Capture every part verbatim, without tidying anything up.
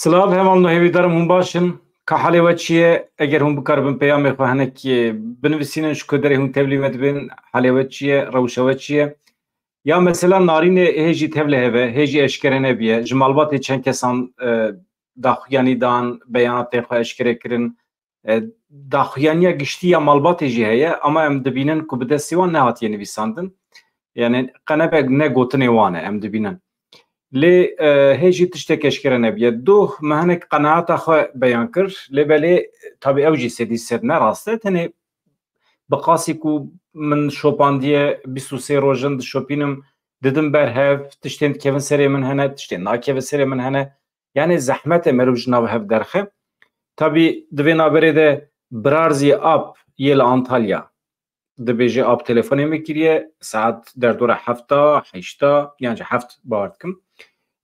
Silav hevalno, hêvîdarim hûn baş in. Ka halê we çi ye? Eger hûn bikaribin peyamê xwe hinek, e, binivîsînin, ji ku derê hûn tevlî me dibin, halê we çi ye, rewşa we çi ye? Ya mesela Narînê hê jî tevlê heve, hê jî eşkere nebiye. Ji malbatê çend kesan, e, daxuyanî dan, beyanatê xwe eşkere kirin. E, daxuyaniya giştî ya malbatê jî heye, ama em dibînin ku bi destê wan nehatiye nivîsandin. Yani qenebe ne gotinê wan e, em dibînin. Lê, e, hê jî tiştek eşkere nebiye. Doh me hinek qenaeta xwe beyan kir, lê belê, tabî ew jî sedî sed ne rast e. Tenê bi qasî ku min şopandiye bîst û sê roj in dişopînim, didim ber hev, tiştên dikevin serê min hene, tiştên nakevin serê min hene. Yani zehmet e meriv ji nav hev derxe. Tabî di vê naberê de Birarzî Ap yê li Antalya dibêje, Ap telefonê min kiriye, saet derdora hefta, heşta, yan jî heft bawer dikim.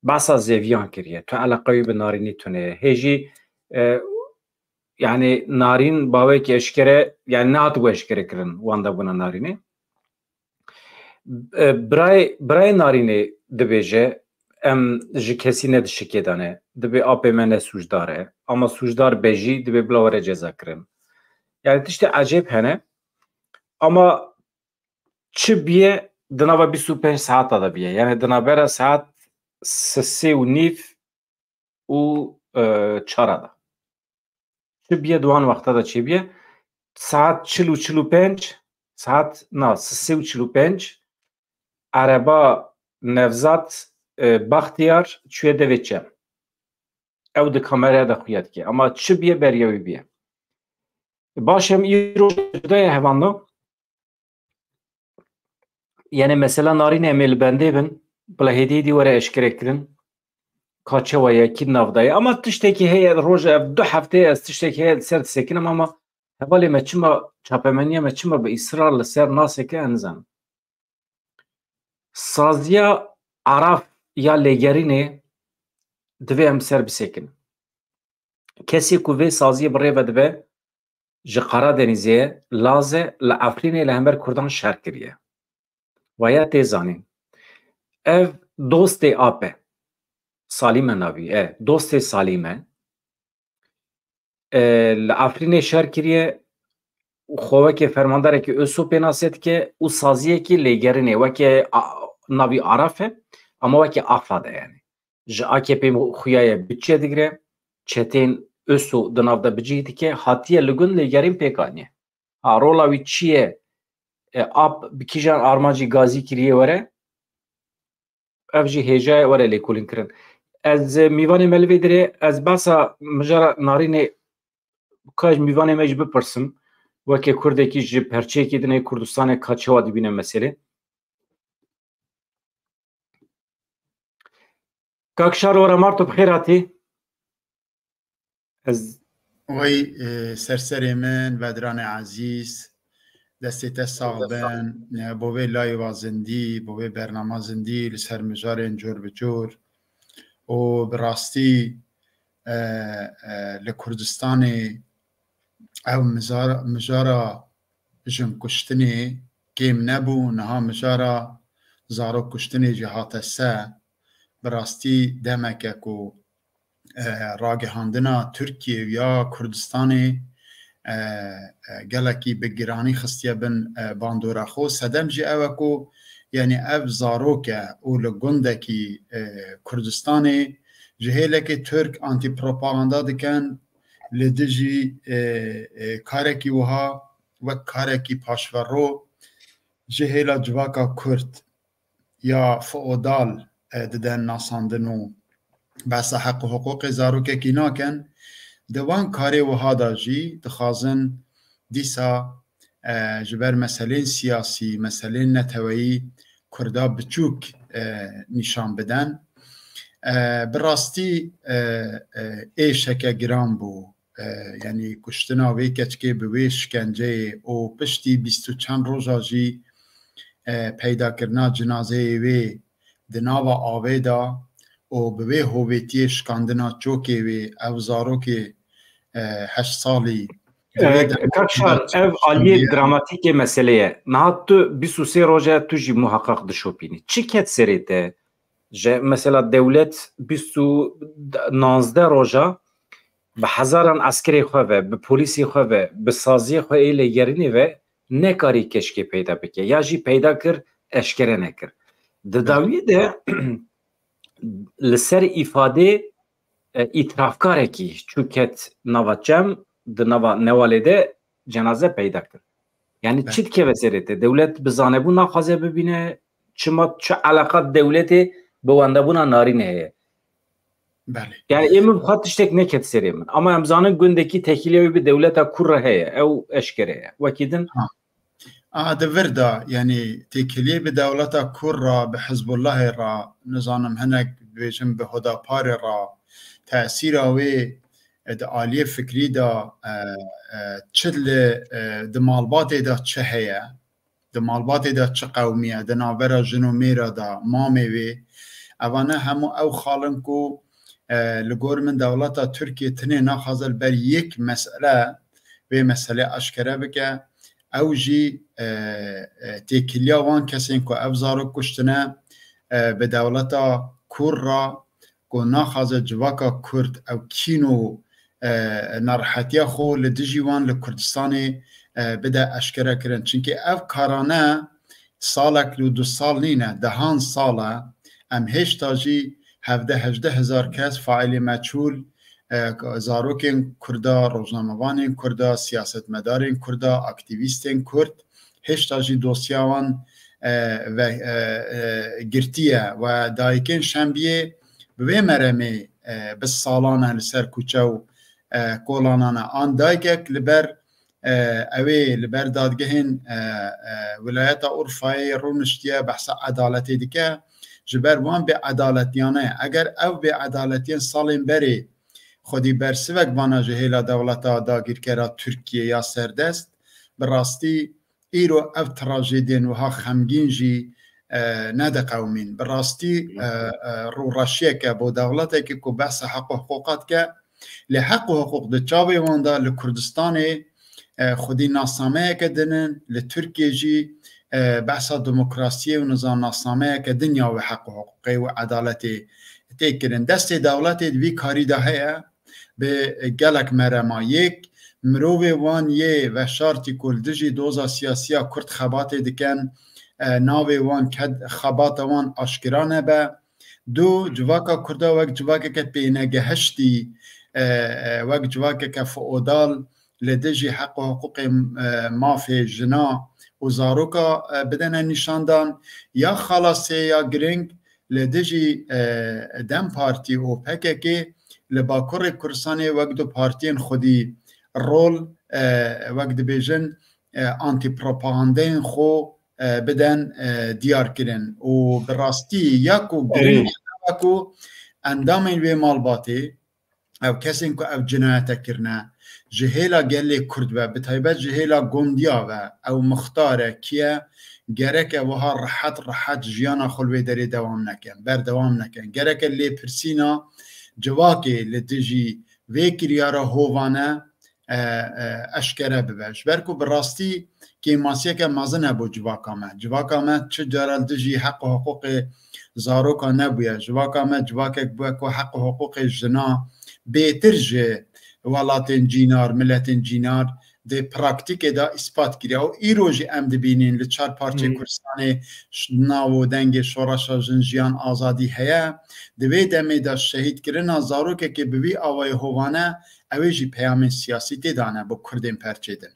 Behsa zêviyan kiriye. Tu eleqa wî bi Narînî tune ye. Hê jî, e, yani Narîn bawekî eşkere, yani nehat bû eşkere kirin wandabûna Narînê. E, birayê, birayê Narînê dibêje, em ji kesî ne di şikê de ne. Dibê apê me ne sûcdar e. Ama sûcdar be jî, dibê bila were cezakirin. Yani tiştê ecêb hene. Ama çi biye, di nava bîst û pênc saeta de biye. Yani di navbera saet sisê û nîv û, e, çara de. Çi biye, di wan wexta de çi biye? Saet çil û çil û pênc, saet, na, sisê û çil û pênc, ereba Nevzat, e, Baxtiyar çûye devê çem. Ew di kameraya de xuya dike. Ama çi biye, beriya wî biye. Baş, em îro cuda ye hevalno. Yani mesela Narînê em ê li bendê bin, bila hêdî hêdî were eşkere kirin. Ka çawa ye, kî nav de ye. Ama tiştekî heye, roja ev du hefteyê ez tiştekî heye li ser disekinim, ama hevalê me çima, çapemeniya me çima bi îsrar li ser naseke, ez nizanim. Saziya Araf ya lêgerînê divê em ser bisekin. Kesê ku vê saziyê bi rê ve dibe, ji Qaradenîzê ye, Laz e, li Efrînê li hember Kurdan şer kiriye. Waya tê zanîn. Ev dostê Ap e. Salîm e navî, e, dostê Salîm e. E, li Efrînê şer kiriye, xwe weke fermandarekî ÖSO pênase dike û saziyekî lêgerînê, weke a-, navî Araf e, ama weke AFAD e yani. Ji AKPê xuya ye, budçe digire, çetên ÖSO di nav de bi cih dike, hatiye li gund lêgerîn pêk aniye. Ha, rola wî çi ye? E, Ap bi kîjan armancî gazî kiriye were? Ev jî hêja ye were lêkolînkirin. Ez, e, mîvanê me li vê dirê, ez behsa mijara Narînê, ka ji mîvanê me jî bipirsim, weke Kurdekî ji perçeyekî din ê Kurdistanê ka çawa dibîne meselê. Kak Şaro Remar, tu bi xêr hatî. Ez Wey, e, serserê min, vedranê ezîz, destê te sax bin, e, bo vê live-a zindî, bo vê bernama zindî li ser mijarên cor bi cor û bi rastî, e, e, li Kurdistanê ev mizar-, mijara jin kuştinê kêm nebû, niha mijara zarok kuştinê jî hate ser. Bi rastî demeke ku, e, ragihandina Tirkiyê ya Kurdistanê, e, e, gelekî bi giranî xistiye bin, e, bandora xwe. Sedem jî ew e ku, yanî ev zarok e û li gundekî, e, Kurdistanê ji hêlekê Tirk antîpropaganda dikin, li dijî, e, e, karekî wiha wek karekî paşverro ji hêla civaka Kurd ya feodal, e, diden nasandin û behsa heq û hiqûqê zarokekî nakin. Di wan karê wiha de jî dixwazin dîsa, e, ji ber meselên siyasî, meselên neteweyî Kurda biçûk, e, nîşan bidin. E, bi rastî, e, e, êşeke giran bû. E, yanî kuştina wê keçikê bi wê şikenceyê û piştî bîst û çend roja jî, e, peydakirina cinazeyê wê di nava avê de û bi wê hovêtiyê şikandina çokê wê, ev zarokê, e, heşt salî. E, Kak Şar, ev aliyê dramatîkê meselê ye. Niha tu bîst û sê roj e, tu jî muheqeq dişopînî. Çi ket serê te? Ji mesela dewlet bîst û nanzdeh roja bi hezaran eskerê xwe ve, bi polîsê xwe ve, bi saziyê xwe ê lêgerînê ve nekarî keşkê peyda bike ya jî peyda kir, eşkere nekir. Di dawiyê de li ser îfadê e, îtirafkarekî çû ket nava çem, di nava newalê de cenaze peyda kir. Yani çi dikeve serê te? Dewlet bi zanebûn naxwaze bibîne, çima, çi eleqa dewletê bi wendebûna narînê heye? Belê. Yani ê min bi xwe tiştek neket serê min. Ama em zanin gundekî têkiliya wî bi dewleta kur re heye. Ew eşkere ye. Wekî din. A di vir de, yanî têkiliyê bi dewleta kur re, bi Hizbullahê re, nizanim hinek bêjin bi Hudaparê re, tesîra wê e, di aliyê fikrî de e, e, çi li e, di malbatê de çi heye, di malbatê de çi qewmiye, di navbera jin û mêra de, mamê wê, evane hemû ew xal in ku e, li gor min dewleta Tirkiyê tinê naxwaze li ber yek mesele vê meselê aşkere bike. Ew jî e, e, têkiliya wan kesên ku ev zarok kuştine e, bi dewleta kur re ku naxwaze civaka kurd ew kîn û e, nerehetiya xwe li dijî wan li Kurdistanê e, bide eşkere kirin. Çimkî ev karane salek û du sal nîne, dehan sal e. Em hêşta jî hevdeh hejdeh hezar kes faîlê meçhûl, e, zarokên Kurda, rojnamevanên Kurda, siyasetmedarên Kurda, aktîvîstên Kurd hêşta jî dosya wan e, ve, e, e, girtiye we dayikên Şembiyê bi vê meremê e, bi salan e li ser kuçe û e, kolanan e. An dayikek li ber e, ew ê li ber dadgehên e, e, wilayeta Urfayê rûniştiye, behsa edaletê dike. Ji ber wan bêedaletiyane, eger ev bêedaletiyên salên berê xwedî bersivek vana ji hêla dewleta dagîrkera Tirkiyê ya serdest, bi rastî îro ev trajediyên wiha xemgîn jî e, nediqewimîn. Bi rastî e, e, rûreşiyeke bo dewletekê ku behsa heq û hiqûqa dike, lê heq û hiqûq di çavê wan de li Kurdistanê e, xwedî nasnameyeke din in, li Tirkiyê jî e, behsa demokrasiyê û nizam nasnameyeke din ya wê heq û hiqûqê û edaletê tê kirin. Destê dewletê di vî karî de heye, bi gelek merema. Yek, mirovê wan yê veşartî ku li dijî doza siyasiya Kurd xebatê dikin, e, navê wan ked-, xebata wan aşkira nebe. Du, civaka Kurda wek civakeke pênegehiştî, e, e, wek civakeke feodal li dijî heq û hiqûqê, e, mafê jina û zaroka, e, bidene nîşandan. Ya xala sê ya giring, li dijî e, DEM Partî û P K K li Bakurê Kurdistanê wek du partiyên xwedî rol e, wek dibêjin e, antîpropagandeyên xwe e, biden e, diyar kirin û bi rastî ya ku giring e, ku endamên wê malbatê ew kesên ku ev cinayete kirine, ji hêla gelê Kurd ve, bi taybet ji hêla gondiya ve, ew mixtar e, kî ye, gereke wiha rehet rehet jiyana xwe li wê derê dewam nekin, berdewam nekin. Gereke lêpirsîna civakê li dijî vê kiryara hovane e, e, eşkere bibe. Ji ber ku bi rastî kêmasiyeke mezin e bo civaka me. Civaka me çi cara li dijî heq û hiqûqê zaroka nebûye. Civaka me civakek bûye ku heq û hiqûqê jina bêtir ji welatên cînar, miletên cînar di praktîkê de îspat kiriye. Û îro jî em dibînin li çar parçeyê Kurdistanê ş-, nav û dengê şoreşa jin, jiyan, azadî heye. Di vê demê de şehîdkirina zarokekê bi vî awayî hovane, ew ê jî peyamên siyasî tê de hene bo Kurdên perçê din.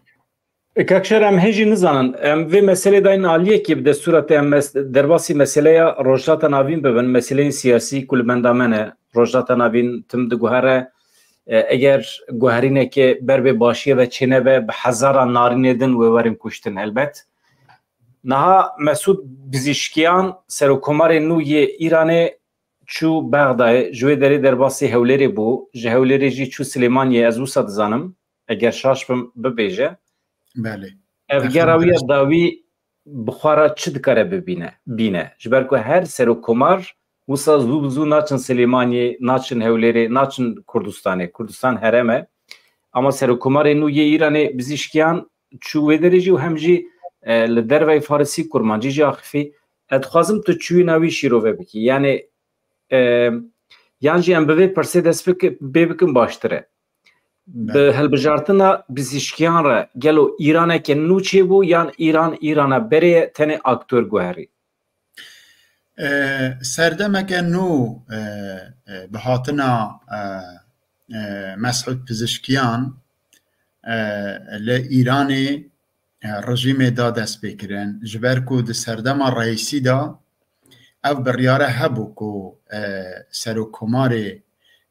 Kak Şer, em hê jî nizanin, em vê meselê dayîn aliyekê bi destûra te, em mes-, derbasî meseleya Rojhilata Navîn bibin, meseleyên siyasî ku li benda me ne, Rojhilata Navîn tim diguhere, e, eger guherîneke ber bê başiyê ve çênebe, bi hezaran narînê din wê werin kuştin helbet. Niha Mesûd Pizîşkiyan, serokkomarê nû yê Îranê, çû Bexdayê, ji wê derê derbasî Hewlêrê bû, ji Hewlêrê jî çû Silêmaniyê, ez wisa dizanim, eger şaş bim, bibêje. Belê. Ev gera wî ya dawî bi xwe re çi dikare bibîne, bîne? Ji ber ku her serokkomar wisa zû bi zû naçin Silêmaniyê, naçin Hewlêrê, naçin Kurdistanê. Kurdistan herem e. Ama serokkomarê nû yê Îranê Pizîşkiyan çû wê derê jî û hem jî, e, li derveyî Farisî, Kurmancî jî axifî. Ez dixwazim tu çûyîna wî şîrove bikî. Yanî e, yan jî em bi vê pirsê dest bik-, bê bikin baştir e. Bi helbijartina pizîşkiyan re gelo Îraneke nû çêbû yan Îran Îrana berê ye tenê aktor guherî? E, serdemeke nû, e, e, bi hatina, e, e, Mesûd Pizişkiyan, e, li Îranê, e, rejîmê da destpêkirin. Ji ber ku di serdema Reîsî de ev biryare hebû ku, e, serokkomarê,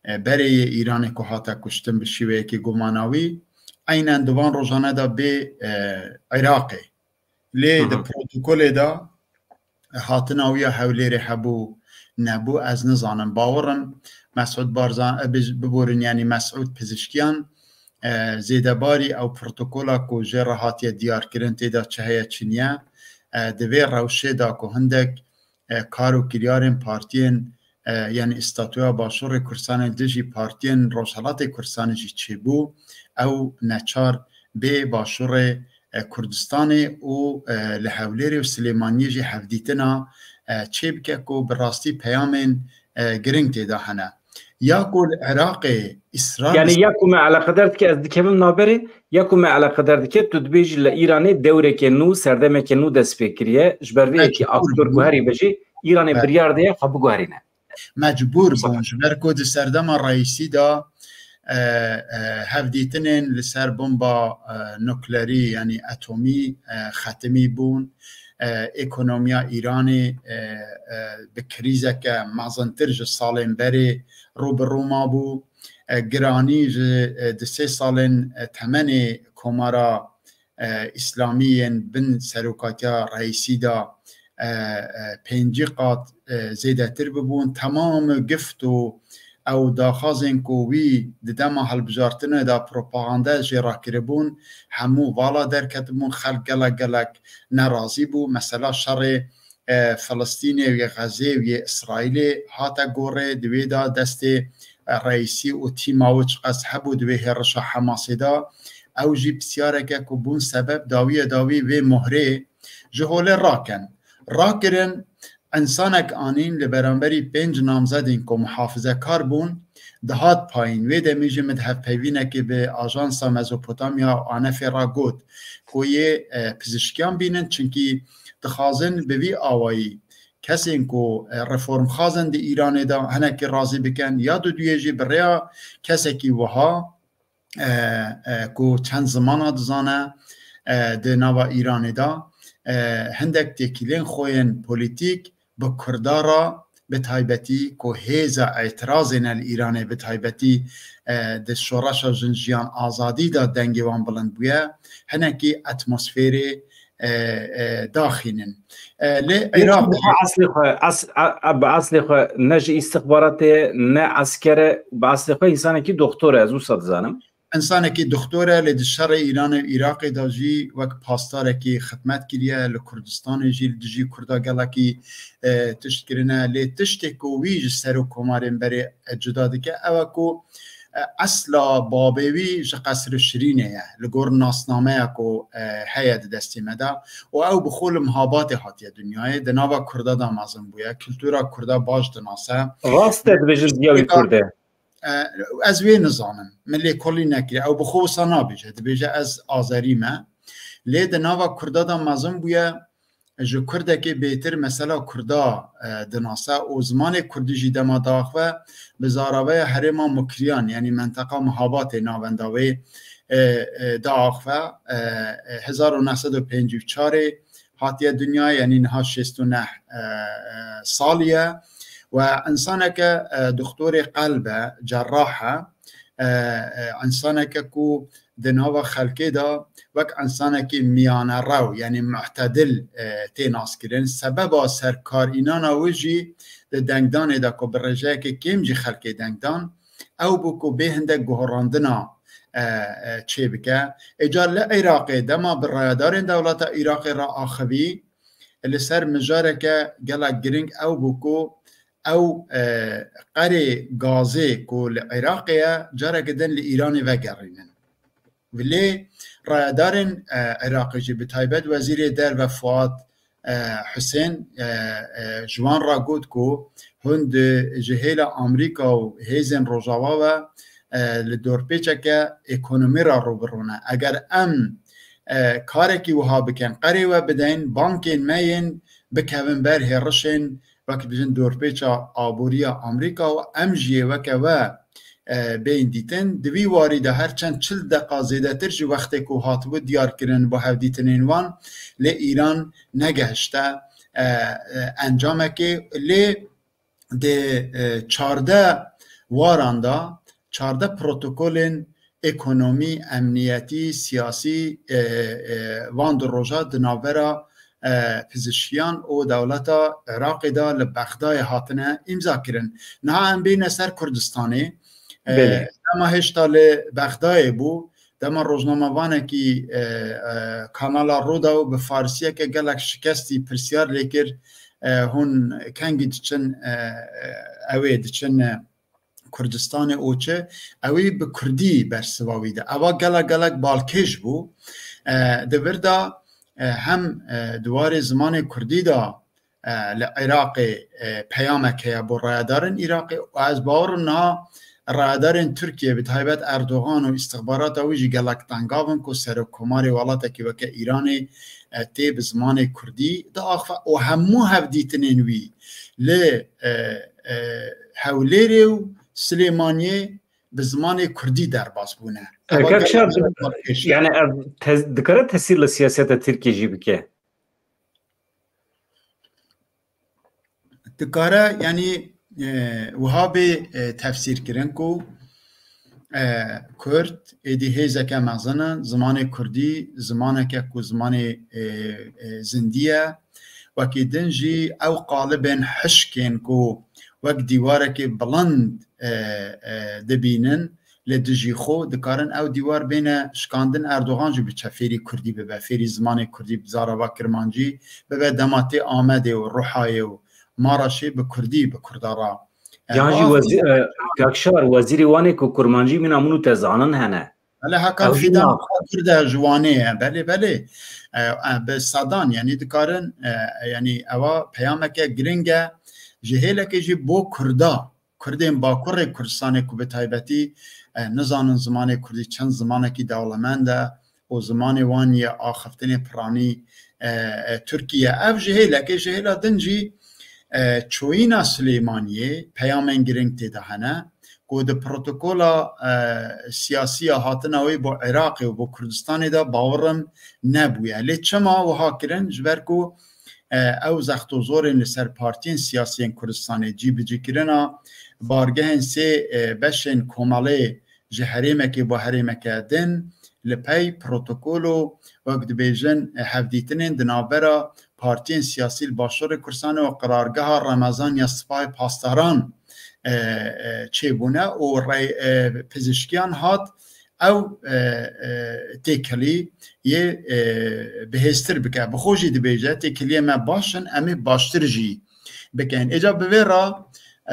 e, berê yê Îranê ku hate kuştin bi şîweyekî gumanawî, eynen di van rojane de bê, e, Iraqê. Lê di protokolê de hatina wî ya Hewlêrê hebû, nebû, ez nizanim. Bawer im Mesûd Barzan, e, biz-, biborin, yanî Mesûd Pizişkiyan, e, zêdebarî ew protokola ku jê re hatiye diyarkirin tê de çi heye çi niye, e, di vê rewşê de ku hindek, e, kar û kiryarên partiyên, e, yanî îstatuya Başûrê Kurdistanê li dijî partiyên Rojhelatê Kurdistanê jî çêbû, ew neçar bê Başûrê, e, Kurdistanê û, e, li Hewlêrê û Silêmaniyê jî hevdîtina, e, çêbike ku bi rastî peyamên, e, giring tê de hene. Ya ku li Iraqê Îsraîl... Yanî ya ku me eleqedar dike, ez dikevim navberê, ya ku me eleqedar dike, tu dibêjî li Îranê dewreke nû, serdemeke nû dest pê kiriye, ji ber vê yekê aktor guherî be jî Îranê biryar daye xwe biguherîne. Mecbûr bûn, ji ber ku di serdema Reîsî de, e, e, hevdîtinên li ser bomba, e, nuklerî, yanî etomî, e, xetimî bûn. E, ekonomiya Îranê, e, e, bi krîzeke mezintir ji salên berê rû bi rû mabû. E, giranî ji, e, di sê salên, e, temenê Komara, e, Îslamî yên bin serokatiya Reîsî de, e, e, pêncî qat, e, zêdetir bibûn. Temam gift û ew daxwazên ku wî di dema hilbijartinê de propaganda jê re kiribûn, hemû vala derketibûn, xelk gelek gelek nerazî bû. Mesela şerê, e, Filistînê û yê Xezê û yê Îsraîlê hate gorê, di wê de destê, e, Reîsî û tîma wê çiqas hebû di wê hêrişa Hemasê de. Ew jî pisyareke ku bûn sebeb dawiyê dawî vê mohrê ji holê rakin. Rakirin, însanek anîn li beramberî pênc namzedên ku muhafizekar bûn, dihat payîn. Wê demê jî min di hevpeyvînekê bi Ajansa Mezopotamya û Anefê re got ku yê, e, pizişkiyan bînin, çimkî dixwazin bi vî awayî kesên ku, e, reformxwaz in di Îranê de hinekî razî bikin, ya duduyê jî bi rêya kesekî wiha, e, e, ku çend zimana dizane, e, di nava Îranê de, e, hindek têkilên xwe yên polîtîk bi Kurda re, bi taybetî ku hêza îtirazê ne li Îranê, bi taybetî, e, di şoreşa Jin Jiyan Azadî de dengê wan bilind bûye, hinekî atmosferê, e, e, daxînin. E, lê Iraq... Bi eslê xwe, es-, a, a, bi eslê xwe ne ji îstixbaratê ye, ne esker e, bi eslê xwe însanekî doktor e, ez wisa dizanim. Însanekî doktor e, lê di şerê Îranê û Iraqê de jî wek pastarekî xidmet kiriye, li Kurdistanê jî li dijî Kurda gelekî, e, tişt kirine. Lê tiştê ku wî ji serokkomarên berê, e, cuda dike, ew e ku, e, esla babê wî ji Qesrê Şirînê ye, li gor nasnameya ku, e, heye di destê me de, û ew bi xwe li Mihabatê hatiye dinyayê, di nava Kurda de mezin bûye, kultura Kurda baş dinase. Rast e, dibêjin ziya wî Kurd e. E, ez wê nizanim. Min lêkolîn nekiriye. Ew bi xwe wisa nabêje. Dibêje ez Azerî me. Lê di nava Kurda de mezin bûye, ji Kurdekê bêtir mesela Kurda, e, dinase û zimanê Kurdî jî dema diaxive bi zaraveya herêma Mukriyan, yanî menteqa Mihabatê navenda wê, e, e, diaxive, e, e, hezar û neh sed û pêncî û çarê hatiye dinyayê, yanî niha şêst û neh, e, e, salî ye. We însaneke, e, doktorê qelb e, cerrah e, e, e, însaneke ku di nava xelkê de wek însanekî miyanerew, yanî mu'tedil, e, tê naskirin. Sebeba serkarînana wî jî di dengdanê de ku bi rêjeyeke kêm jî xelkê deng dan, ew bû ku bê hindek guherandina, e, e, çêbike. Îcar li Iraqê dema bi rayedarên dewleta Iraqê re axivî, li ser mijareke gelek giring ew bû ku ew, e, qerê gazê ku li Iraqê ye, careke din li Îranê vegerînin. Lê rayedarên, e, Iraqê jî, bi taybet Wezîrê Derve Fuat e, Husên, e, e, ji wan re got ku hûn di ji hêla Amerîka û hêzên Rojava ve, e, li dorpêçeke ekonomî re rû bi rû ne. Eger em, e, karekî wiha bikin, qerê we bideyn, bankên me yên bikevin ber hêrişên, wek bijin, dorpêça aboriya Amerîka û em jî yê weke we, e, bên dîtin. Di vî warî de her çend çil deqa zêdetir ji wextê ku hatibû diyar kirin bo hevdîtinên wan, lê Îran negehişte, e, e, encamekê. Lê di, e, çardeh waran de, çardeh protokolên ekonomî, emniyetî, siyasî, e, e, van du roja di navbera, e, pizişkiyan û dewleta Iraqê de li Bexdayê hatine îmza kirin. Niha em bêne ser Kurdistanê. E, Belê. Dema hêşta li Bexdayê bû, dema rojnamevanekî, e, e, kanala Rodaw bi farisiyeke gelek şikestî pirsiyar lê kir, e, hûn kengî diçin, e, e, ew ê diçin, e, Kurdistanê û çi, ewî bi kurdî bersiva wî de. Ewa gelek gelek balkêş bû. E, di vir de, e, hem, e, di warê zimanê kurdî de, e, li Iraqê, e, peyamek heye bo rayedarên Iraqê û ez bawer im niha rayedarên Tirkiye, bi taybet Erdogan û îstixbarata wî jî gelek tengav in ku serokkomarê welatekî weke Îranê, e, tê bi zimanê kurdî diaxife û hemû hevdîtinên wî li, e, e, Hewlêrê û Silêmaniyê bi zimanê kurdî derbas bûne. Ewa Kak Şar, gelek balkêş e. Yani ev tez-, dikare tesîr li siyaseta Tirkiyê jî bike? Dikare, yanî, e, wiha bê, e, tefsîr kirin ku, e, Kurd êdî hêzeke mezin in, zimanê kurdî zimaneke ku zimanê, e, e, zindî ye. Wekî din jî ew qalibên hişkên ku wek dîwarekê bilind, e, e, dibînin, li dijî xwe, dikarin ew dîwar bêne şikandin, Erdogan jî biçe fêrî kurdî bibe, fêrî zimanê kurdî, bi zarava kirmancî bibe, dema tê Amedê û Ruhayê û Maraşê bi kurdî bi kurda re. E, Yan jî bazî wezî-, e, Kak Şar, wezîrê Wanê ku kurmancî mîna min û te zanin hene. Belê, Hakan Ew jî Fidan na- kurd e, ji Wanê ye. Belê, belê. E, e, bi sedan, yanî dikarin, e, yanî ewa peyameke giring e. Ji hêlekê jî bo kurda, Kurdên Bakurê Kurdistanê ku bi taybetî, e, nizanin zimanê kurdî çend zimanekî dewlemend e û zimanê wan yê axiftinê piranî, e, e, Tirkî ye. Ev ji hêlekê, ji hêla din jî, e, çoyîna Silêmaniyê peyamên giring tê de hene ku di protokola, e, siyasî ya hatina wê bo Iraqê û bo Kurdistanê de bawer im nebûye. Lê çima wiha kirin? Ji ber ku, e, ew zextozorên li ser partiyên siyasî yên Kurdistanê, cîbicîkirina bargehên sê, e, beşên komelê ji herêmekê bo herêmeke din, li pey protokol û, wek dibêjin, e, hevdîtinên di navbera partiyên siyasî li Başûrê Kurdistanê û qirargeha Remezan ya Sipahê Pasdaran, e, e, çêbûne û rey-, e, pizişkiyan hat ew, e, e, têkilî yê, e, bihêztir bike. Bi xwe jî dibêje, têkiliyê me baş in, em ê baştir jî bikin. Êca bi vê re,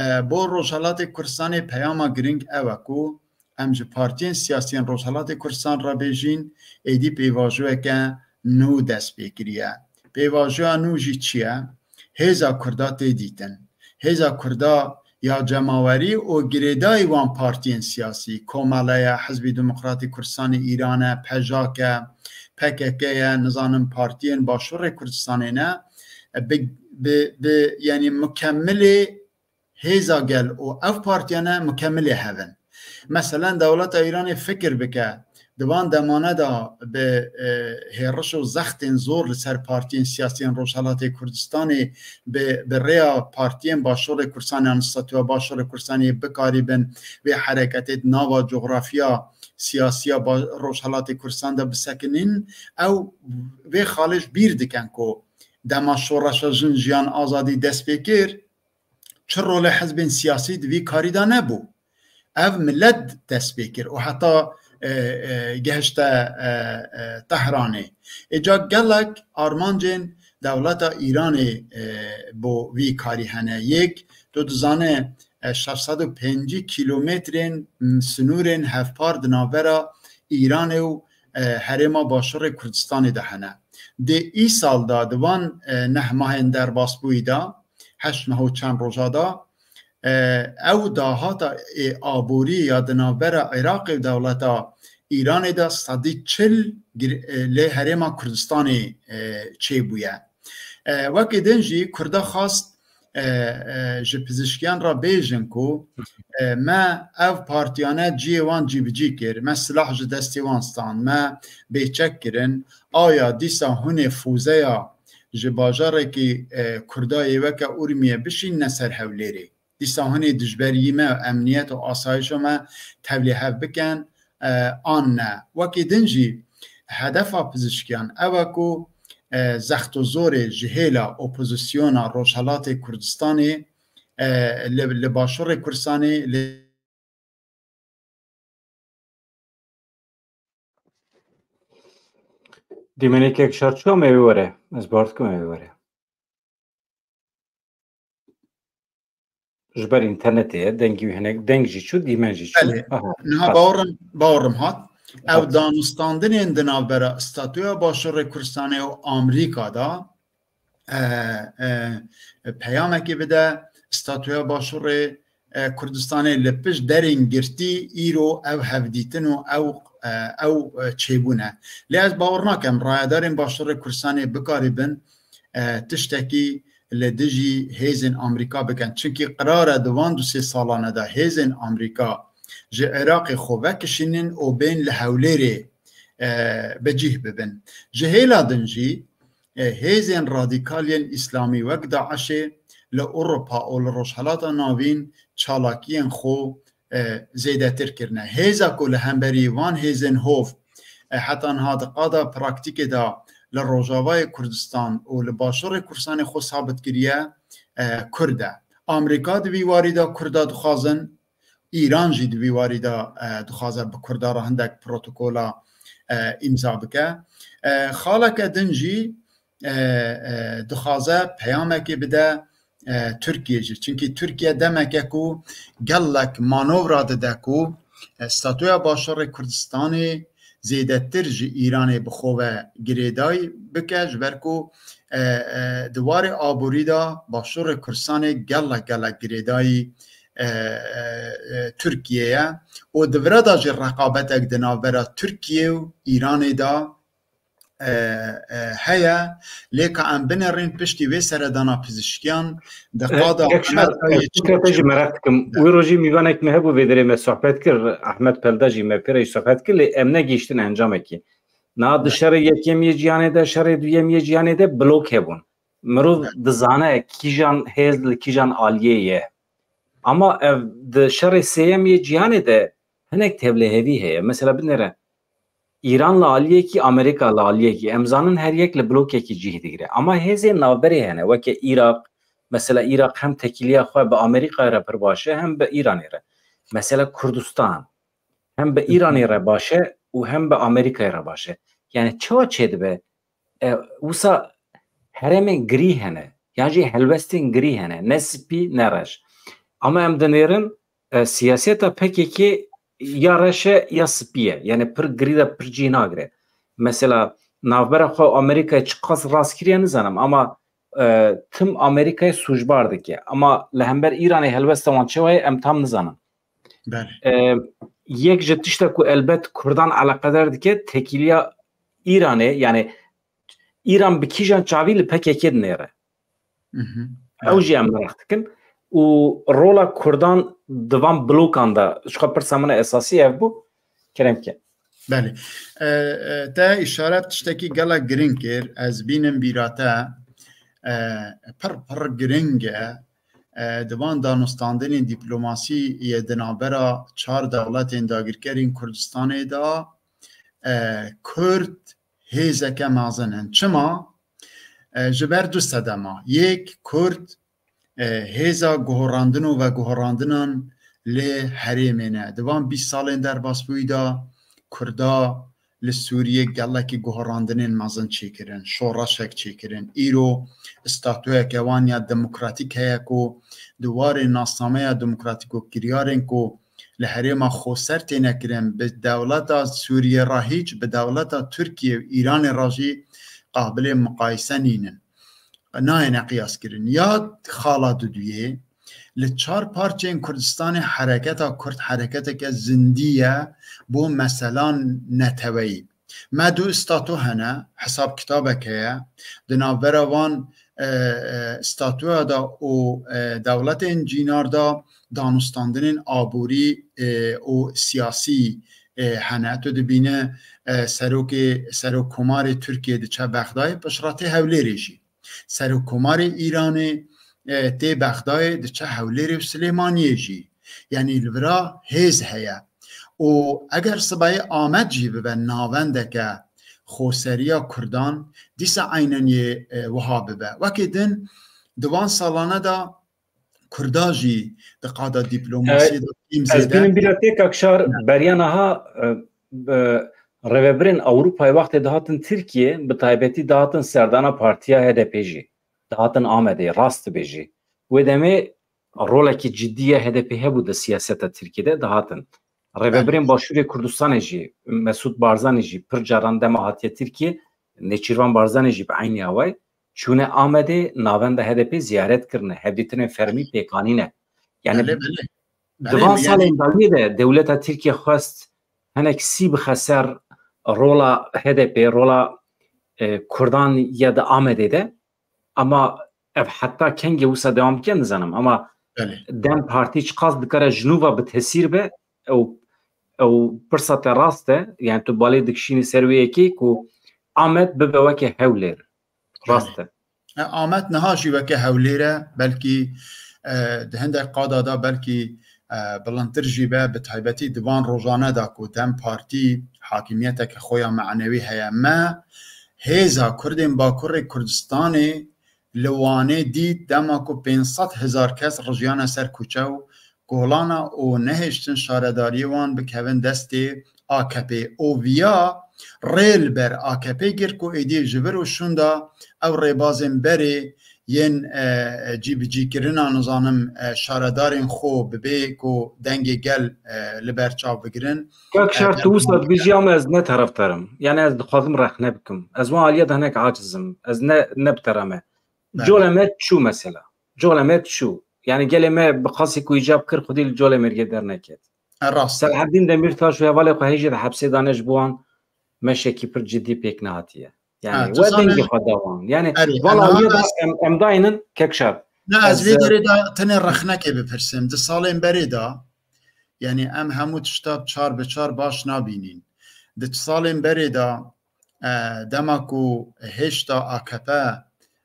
e, bo Rojhelatê Kurdistanê peyama giring ew e ku em ji partiyên siyasî yên Rojhelatê Kurdistan re bêjîn, êdî pêvajoyeke nû dest pê kiriye. Pêvajoya nû jî çi ye? Hêza Kurda tê dîtin. Hêza Kurda ya cemawerî û girêdayî wan partiyên siyasî, Komele ye, Hizbî Demokratî Kurdistanê Îran e, PJAK e, PKK ye, nizanim partiyên Başûrê Kurdistanê ne, bi, bi, bi, yanî mukemilê hêza gel û ev partiyane mukemilê hev in. Meselen, dewleta Îranê fikir bike, di van demane de bi, e, hêriş û zextên zor li ser partiyên siyasî yên Rojhelatê Kurdistanê bi, bi rêya partiyên Başûrê Kurdistanê yan statûya Başûrê Kurdistanê bikarîbin vê hereketê di nava coxrafiya siyasiya ba-, Rojhelatê Kurdistan de bisekinîn, ew vê xalê ji bîr dikin ku dema Şoreşa Jin Jiyan Azadî dest pê kir, çi rolê hizbên siyasî di vî karî de nebû. Ev milet dest pê kir û heta, e, e, gehişte, e, e, Tehranê. Êca gelek armancên dewleta Îranê, e, bo vî karî hene. Yek, tu dizane, e, şeş sed û pêncî kîlometrên, m, sinûrên hevpar di navbera Îranê û, e, herêma Başûrê Kurdistanê de hene. Dê îsal de di van, e, neh mahên derbasbûyî de, heşt meh û çend roja de, e, ew dahata ê aborî ya di navbera Iraqê û dewleta Îranê de sedî çil gir-, e, lê herêma Kurdistanê, e, çêbûye. E, wekî din jî Kurda xwest, e, e, ji pizişkiyan re bêjin ku, e, me ev partiyane cihê wan cîbicî kir, me silah ji destê wan stand, me bêçek kirin. Aya dîsa hûn ê fûzeya ji bajarekî, e, Kurda yê weke Urmiye bişînine ser Hewlêrê? Dîsa hûn ê dijberiyî me, emniyet û asayişa me tevlî hev bikin, e, an ne? Wekî din jî hedefa pizişkiyan ew e ku, e, zext û zorê ji hêla opozisyona Rojhelatê Kurdistanê, e, li, li Başûrê Kurdistanê, li Dîmenekek şer çû, em ê were. Ez bawer dikim em ê were. Ji ber înternetê ye, dengî wî hinek, deng jî çû, dîmen jî çû. Belê. Aha, niha hat. Bawerim, bawerim hat. Ew hat. Danûstandinên di navbera statûya Başûrê Kurdistanê û Amerîka de, e, e, peyamekê bide, statûya Başûrê, e, Kurdistanê li pişt derên girtî îro ew hevdîtin û ew, e, ew, e, çêbûne. Lê ez bawer nakem rayedarên Başûrê Kurdistanê bikarîbin, e, tiştekî li dijî hêzên Amerîka bikin. Çimkî qirare di van du sê salane de hêzên Amerîka ji Iraqê xwe vekişînin û bên li Hewlêrê, e, bi cih bibin. Ji hêla din jî, e, hêzên radîkal yên îslamî wek DAIŞê li Ewropa û li Rojhelata Navîn çalakiyên xwe, e, zêdetir kirine. Hêza ku li hemberî van hêzên hov, e, heta niha di qada praktîkê de li Rojavayê Kurdistan û li Başûrê Kurdistanê xwe sabit kiriye, e, Kurd e. Amerîka di vî warî de Kurda dixwazin, Îran jî di vî warî de, e, dixwaze bi Kurda re hindek protokola, e, îmza bike. E, xaleke din jî, e, e, dixwaze peyamekê bide, e, Tirkiye jî. Çimkî Tirkiye demeke ku gelek manewra dide ku, e, statûya Başûrê Kurdistanê zêdetir ji Îranê bi xwe ve girêdayî bike, ji ber ku, e, e, di warê aborî de Başûrê Kurdistanê gelek, gelek girêdayî, e, e, e, Tirkiye ye û di vira de jî reqabetek di navbera Tirkiye û Îranê de, e, e, heye. Lê ka em binêrin piştî vê seredana pizişkiyan di E, qada yek şer, Amerîkayê e, çi, fikra te jî çi merak dikim. Wî rojî mîvanek me hebû vê derê me sohbet kir, Ahmet Pelda jî me pê re jî sohbet kir, lê em negihiştin encamekî. Na di Evet. şerê yekem yê cîhanê de, şerê duyem yê cîhanê de blok hebûn. Mirov Evet. dizane kîjan hêz li kîjan aliyê ye. Ama ev di şerê sêyem yê cîhanê de hinek tevlihevî heye. Mesela binêre Îran li aliyekî, Amerîka li aliyekî. Em zanin her yek li blokekî cih digire. Ama hêzên navberê hene, weke Îraq. Mesela Îraq hem tekîliya xwe bi Amerîkayê re pir baş e, hem bi Îranê re. Mesela Kurdistan hem bi Hı hı. Îranê re baş e û hem bi Amerîkayê re baş e. Yani çawa çêdibe? E, wisa herêmên girî hene, yan jî helwestên girî hene, ne spî ne reş. Ama em dinêrin, e, siyaseta P K K ya reş e ya spî ye. Yani pir girî de pir cî nagire. Mesela navbera xwe û Amerîkayê çiqas rast kiriye nizanim, ama, e, tim Amerîkayê sûcbar dike. Ama li hember Îranê helwesta wan çawa ye em tam nizanin. Belê. E, yek ji tişta ku elbet Kurdan eleqedar dike tekîliya Îranê, yani Îran bi kîjan çavî li P K K dinêre. Mhm. Ew Belê. jî em meraq dikin. Û rola Kurdan di van blokan de, ji xwe pirsa min esasî ev bû. Kerem ke. Belê. E, e, te îşaret tiştekî gelek giring kir. Ez bînim bîra te, e, pir pir giring e. E, di van danûstandinên dîplomasî yê di navbera çar dewletên dagirkerên Kurdistanê de, e, Kurd hêzeke mezin in. Çima? E, ji ber du sedema. Yek, Kurd, e, hêza guherandin û veguherandinan li herêmê ne. Di van bîst salên derbasbûyî de Kurda li Sûriyê gelekî guherandinên mezin çêkirin, şoreşek çêkirin. Îro statuyeke wan ya demokratîk heye ku di warê nasnameya demokratîk û kiryarên ku li herêma Xoser têne kirin, bi dewleta Sûriyê re hîç, bi dewleta Tirkiye û Îranê re jî qabilê miqayise nînin. Nayêne qiyaskirin. Ya xala duduyê, li çar parçeyên Kurdistanê hereketa Kurd hereketeke zindî ye bo meselan neteweyî. Me du statû hene, hesab kitabek heye. Di navbera van, e, e, statûya de û, e, dewletên cînar de danûstandinên aborî, e, û siyasî, e, hene. Tu dibîne, e, serokê, serokkomarê Tirkiyê diçe Bexdayê, piştre tê Hewlêrê jî. Serokkomarê Îranê, e, tê Bexdayê, diçe Hewlêrê û Silêmaniyê jî. Yanî li vira hêz heye. Û eger sibayê Amed jî bibe navendeke xoseriya Kurdan, dîsa eynen yê, e, wiha bibe. Wekî din di van salane de Kurda jî di qada dîplomasiyê de kêm zêde. Ez bînim bîra te, Kak Şar, beriya niha, e, e, rêvebirên Ewropayê wextê dihatin Tirkiye, bi taybetî dihatin serdana partiya H D P jî. Dihatin Amedê, rast dibêjî. Wê demê rolekî cidî ya H D P hebû di siyaseta Tirkiyê de, dihatin. Rêvebirên Başûrê Kurdistanê jî, Mesûd Barzanî jî pir caran dema hatiye Tirkiyê, Nêçîrvan Barzanî jî bi eynî awayî çûne Amedê, navenda H D P ziyaret kirine, hevdîtinên fermî pêk anîne. Yani Belê, belê. di Belê, van yani salên dawiyê de dewleta Tirkiye xwest hinek sî bixe ser rola H D P, rola, e, Kurdan ya di Amedê de. Ama ev heta kengê wisa dewam bike nizanim. Ama Belê. DEM Partî çiqas dikare ji nû ve bi tesîr be, ew, ew pirsa te rast e. Yani tu balê dikişînî ser wê yekê ku Amed bibe weke Hewlêr. Rast e. E, Amed niha jî weke Hewlêr e, belkî, e, di hindek qada de belkî, e, bilindtir jî be, bi taybetî di van rojane de ku DEM Partî hakimiyeteke xwe ya manewî heye. Me hêza Kurdên Bakurê Kurdistanê li Wanê dît, dema ku pênc sed hezar kes rijiyane ser kuçe û kolana û nehêştin şaredariyê wan bikevin destê A K P û viya rê li ber A K P girt ku êdî ji vir û şûnda ew rêbazên berê yên, e, cîbicîkirina, nizanim, e, şaredarên xwe bi bê ku dengê gel, e, li ber çav bigirin. Kak Şar, tu wisa dibêjî, ama ez ne terefdar im. Yani ez dixwazim rexne bikim. Ez wan aliyê de hinek aciz im. Ez ne, ne bi te re me. Belê. Cola me çû mesela. Cola me çû. Yani gelê me bi qasî ku îcab kir, xwedî li colê mêrgê derneket. E, rast e. Selahedîn Demîrtaş û hevalê xwe hêjî de hepsê dane, ji bo wan meşekî pir cidî pêk nehatiye. Yani Ha, tu we zane dengê xwe da wan. Yani Erê, vala em wiye de niha em, em daynin Kek Şar. Ne, ez Ez, vê e, derê de tenê rexnekê bipirsim. Di salên berê de, yani em hemû tişta çar bi çar baş nabînîn. Di salên berê de, e, dema ku hêşta A K P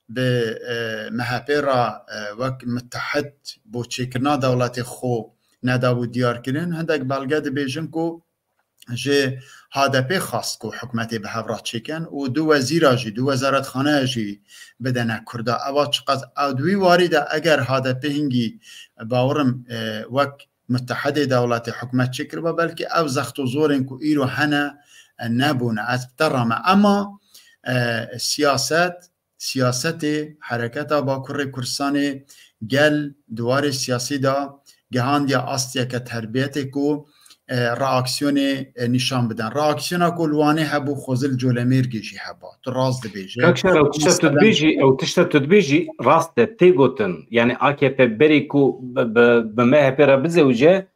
bi, e, M H P re, e, wek mitehid bo çêkirina dewletê xwe nedabû diyar kirin, hindek belge dibêjin ku ji H D P xwest ku hikûmetê bi hev re çêkin û du wezîra jî, du wezaretxaneya jî bidene Kurda. Eva çiqas, ew di wî warî de eger H D P hingî, bawerim, e, wek mitehedê dewletê hikûmet çêkiriba, belkî ev zext û zorên ku îro hene, e, nebûne. Ez bi te re me. Ema, e, siyaset, siyasetê hereketa Bakurê Kurdistanê gel di warê siyasî de gihandiye astiyeke terbiyetê ku, e, reaksiyonê, e, nîşan bidin. Reaksiyona ku li Wanê hebû, xwezil Colemêrgê jî heba. Tu rast dibêje. Kak Şar, ew tişta tu Mesela dibêjî, ew tişta tu dibêjî rast e, tê gotin. Yani A K P berî ku bi, bi, bi M H P re bizewice,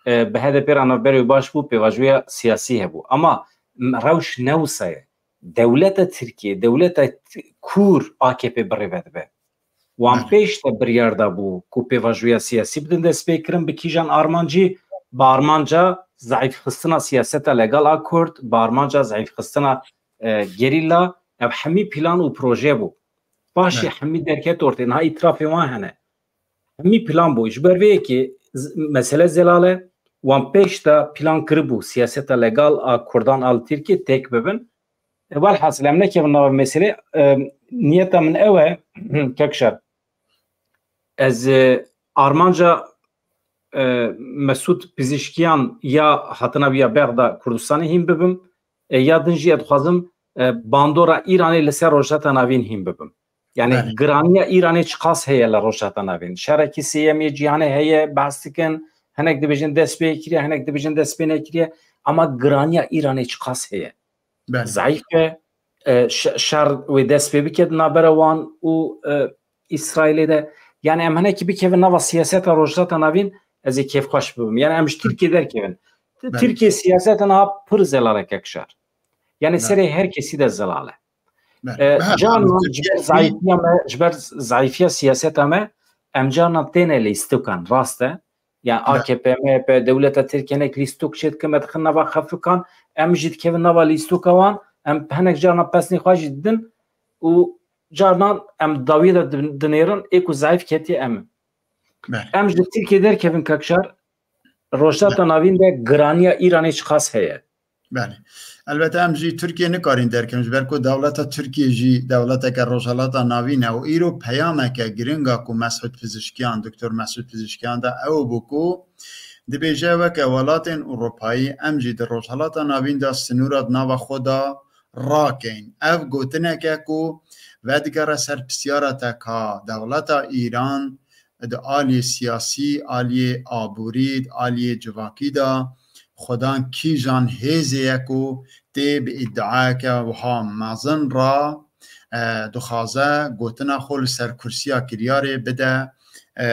e, bi H D P re navberê baş bû, pêvajoya siyasî hebû. Ama rewş ne wisa ye. Dewleta Tirkiye, dewleta t-, kûr A K P birêve dibe. Wan Belê. pêş de biryar dabû ku pêvajoya siyasî bidin destpêkirin, bi kîjan armancî, bi armanca zeîfxistina siyaseta legal a Kurd, bi armanca zeîfxistina, e, gerîla, ev hemî plan û proje bû. Paşê Belê. hemî derket ortê, niha îtirafê wan hene. Hemî plan bû. Ji ber vê yekê z-, mesele zelal e. Wan pêş de plan kiribû siyaseta legal a Kurdan a li Tirkiyê têk bibin. E, welhasil em nekevin nava meselê. E, niyeta min ew e, Kek Şar. Ez, e, armanca, e, Mesûd Pizîşkiyan ya hatina wî ya Bexda Kurdistanê hîn bibim. E, ya din jî ez dixwazim, e, bandora Îranê li ser Rojhilata Navîn hîn bibim. Yani Belê. giraniya Îranê çiqas heye li Rojhilata Navîn? Şerekî sêyemê cîhanê heye, behs dikin, Hinek dibêjin dest pê kiriye, hinek dibêjin dest pê nekiriye. Ama giraniya Îranê çiqas heye? Belê. Zayîf e. E, ş-, şer wê dest pê bike di navbera wan û, e, Îsraîlê de. Yani em hinekî bikevin nava siyaseta Rojhilata Navîn, ez ê kêfxweş bibim. Yani em ji Tirkiye derkevin. Belê. Tirkiye siyaseta niha pir zelal e, kek Şar. Yani Belê. serê her kesî de zelal e. Belê. E, Bi her carnan ji ber zayîfiya me, ji ber zayîfiya siyaseta me, em carnan têne lîstokan, rast e. Yani Belê. A K P, M H P, dewleta Tirkiye hinek lîstok çêdikin, me dixin nava xefikan, em jî dikevin nava lîstoka wan, em hinek carnan pesnê xwe jî didin û carnan em dawiyê de din-, dinêrin, ê ku zayîf ketiye em in. Belê. Em ji Tirkiye derkevin, kek Şar, Rojhilata Belê. Navîn de giraniya Îranê çiqas heye? Belê. Elbette em jî Tirkiye nikarin derkevin, ji ber ku dewleta Tirkiye jî dewleteke Rojhilata Navîn e û îro peyameke giring a ku Mesûd Pizişkiyan, Doktor Mesûd Pizişkiyan da ew bû ku dibêje weke welatên Ewropayî em jî di Rojhilata Navîn de sinûra di nava xwe de rakeyn. Ev gotineke ku vedigere ser pisyara te ka dewleta Îran di aliyê siyasî, aliyê aborî, di aliyê civakî de xwedan kîjan hêzê ye ku tê bi îdiayeke wiha mezin re, e, dixwaze gotina xwe li ser kursiya kiryarê bide, e, e,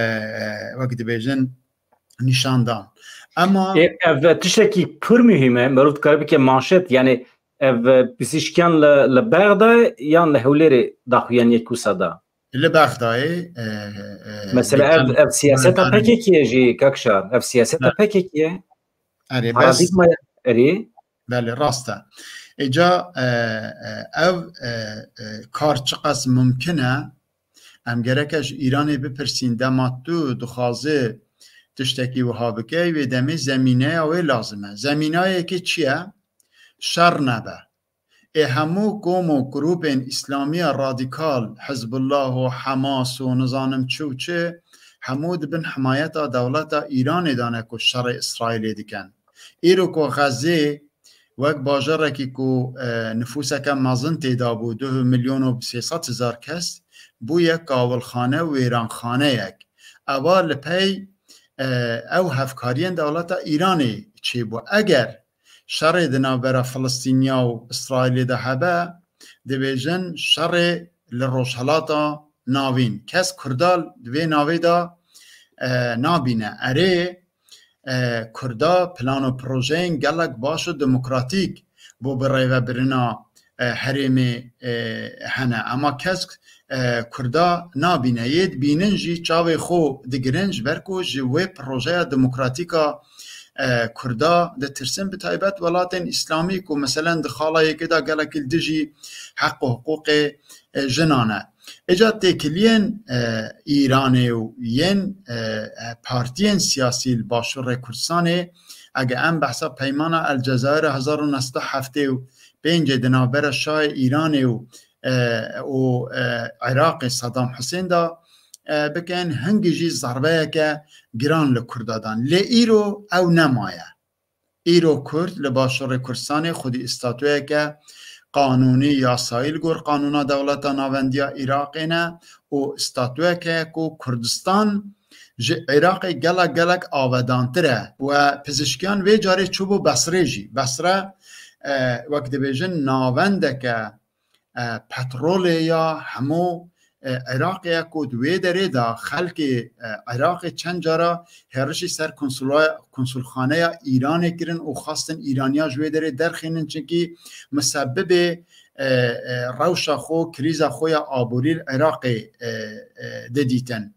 wek dibêjin nîşandan. Ema Ê, ev tiştekî pir muhîm e. Merov dikare bike manşet, yani ev pizîşkiyan li, li Bexdayê yan li Hewlêrê daxuyaniyek wisa da? Li Bexdayê, e, e, Mesela ev, ev siyaseta P K K'ê jî, kek Şar, ev siyaseta P K K'ê ye. Erê, bes Paradîgmaya, erê. Belê, rast e. Îca, e, e, ev, e, e, kar çiqas mumkin e? Em gereke ji Îranê bipirsîn, dema tu dixwazî tiştekî wiha bike, wê demê zemîneya wê lazim e. Zemînayekê çi ye? Şer nebe. Ê hemû kom û grûpên Îslamiya radîkal, Hizbullah û Hamas û nizanim çi û çi, hemû di bin himayeta dewleta Îranê de ne ku şerê Îsraîlê dikin. Îro ku Xezê wek bajarekî ku, e, nifûseke mezin tê de bû, du milyon û sê sed hezar kes, bûye kawilxane û wêranxaneyek. Eva li pey, e, ew hevkariyên dewleta Îranê çêbû. Eger şerê di navbera Filistîniya û Îsraîlê de hebe, dibêjin şerê li Rojhilata Navîn. Kes Kurda di vê navê de, e, nabîne. Erê, e, Kurda plan û projeyên gelek baş û demokratîk bo birêvebirina, e, herêmê, e, hene. Ema kes, e, Kurda nabîne. Yê dibînin jî çavê xwe digirin, ji ber ku ji wê projeya demokratîk a, e, Kurda ditirsin, bi taybet welatên Îslamî ku meselen di xala yekê de gelekî li dijî heq û hiqûqê, e, jinan e. Îca têkiliyên, e, Îranê û yên, e, e, partiyên siyasî li Başûrê Kurdistanê, ege em behsa Peymana El Cezayirê hezar û neh sed û heftê û pêncê di navbera Şahê Îranê û, e, û, e, Iraqê Saddam Husên de, e, bikin, hingî jî zerbeyeke giran li Kurda dan. Lê îro ew nemaye. Îro Kurd li Başûrê Kurdistanê xwedî statuyeke qanûnî, yasayî li gor qanûna dewleta navendiya Iraqê ne û statuyeke ku Kurdistan ji Iraqê gelek gelek avedantir e. We Pizişkiyan vê carê çûbû Besrê jî. Besre, e, wek dibêjin navendeke, e, petrolê ya hemû, e, Iraqê ye ku di wê derê de xelkê, e, Iraqê çend cara hêrişî ser konsula-, konsulxaneya Îranê kirin û xwestin Îraniya ji wê derê derxînin, çimkî misebibê, e, e, rewşa xwe, krîza xwe ya aborî li Iraqê, e, e, didîtin.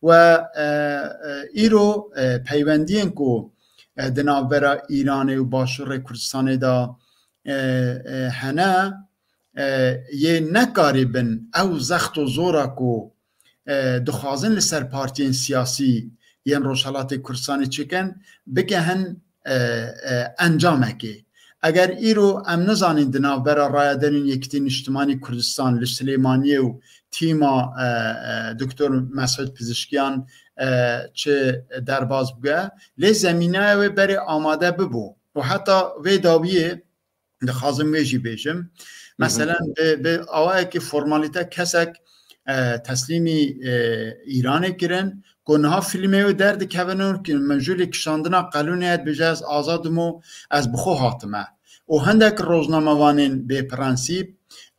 We, e, e, îro, e, peywendiyên ku, e, di navbera Îranê û Başûrê Kurdistanê de, e, e, hene, e, yê nekarîbin ew zext û zora ku, e, dixwazin li ser partiyên siyasî yên Rojhelatê Kurdistanê çêkin, bikehin, e, e, encamekê. Eger îro em nizanîn di navbera Raya Derûn Yekîtî Niştimanî Kurdistan li Silêmaniyê û tîma, e, e, Doktor Mesûd Pizişkiyan, e, çi derbas bûye, lê zemîneya wê berê amade bibû û heta vê dawiyê dixwazim wê jî bêjim. Hı hı. Meselen, bi, bi awayekî formalîte kesek e, teslîmî, e, Îranê kirin, ku niha fîlmê wê derdikevin û ki min jûlî kişandina qelûnê ye, dibêje, ez azad im û ez bi xwe hatime. Û hindek rojnamevanên bêprensîp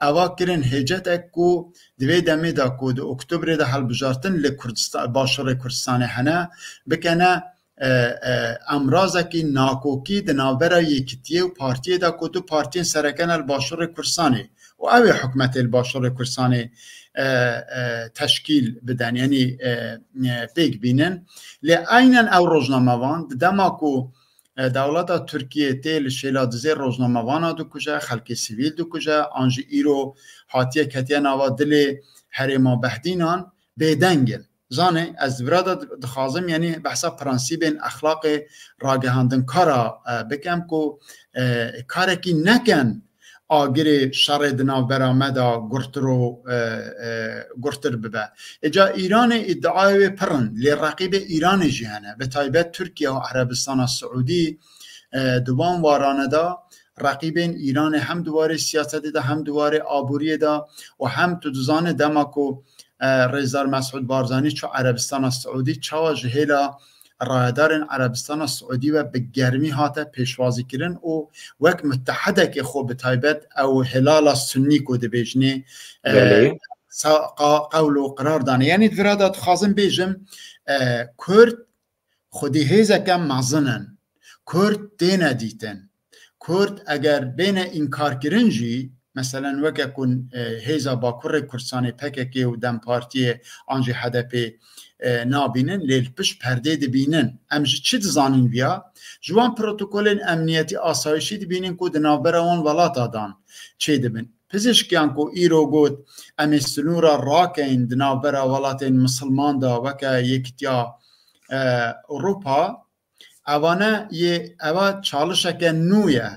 eva kirin hêcetek ku di vê demê de ku di Oktobrê de hilbijartin li Kurdistan, Başûrê Kurdistanê hene, bikene, e, e, emrazekî nakokî di navbera Yekitiyê û Partiyê de ku du partiyên sereke ne li Başûrê Kurdistanê û ew ê hikûmetê li Başûrê Kurdistanê, e, e, teşkîl bidin, yanî, e, e, pêk bînin. Lê eynen ew rojnamevan di dema ku, e, dewleta Tirkiyê tê li Şêla Dizê rojnamevana dikuje, xelkê sivîl dikuje, an jî îro hatiye ketiye nava dilê herêma Behdînan, bêdeng in. Zanê, ez di vira de dixwazim, yanî behsa prensîbên exlaqê ragihandinkara, e, bikem ku, e, karekî nekin agirê şerê di navbera me de gurtir û, e, e, gurtir bibe. Îca Îranê îdiayê wê pir in, lê reqîbê Îranê jî hene. Bi taybet Tirkiye û Erebistana Siûdî, e, di wan warane de reqîbên Îranê hem di warê siyasetê de, hem di warê aboriyê de û hem tu dizanî dema ku, e, Rêzdar Mesûd Barzanî çû Erebistana Siûdî, çawa ji hêla rayedarên Erebistana Siûdî ve bi germî hate pêşwazîkirin û wek mutehedekê xwe bi taybet ew hilala sunnî ku dibêjinê, e, Belê. sa-, qa-, qewl û qirar dane. Yanî di vira de dixwazim bêjim, e, Kurd xwedî hêzeke mezin in. Kurd têne dîtin. Kurd eger bêne înkarkirin jî, meselen weke ku, e, hêza Bakurê Kurdistanê P K K û DEM Partiyê an jî H D P, e, nabînin, lê li pişt perdê dibînin. Em ji çi dizanin viya? Ji wan protokolên emniyetî asayişî dibînin ku di navbera wan welata dan çêdibin. Pizişkiyan ku îro got, em ê sinûra rakeyin di navbera welatên misilman de weke Yekitiya, e, Ewropa, evane yê, eva çalişeke nû ye.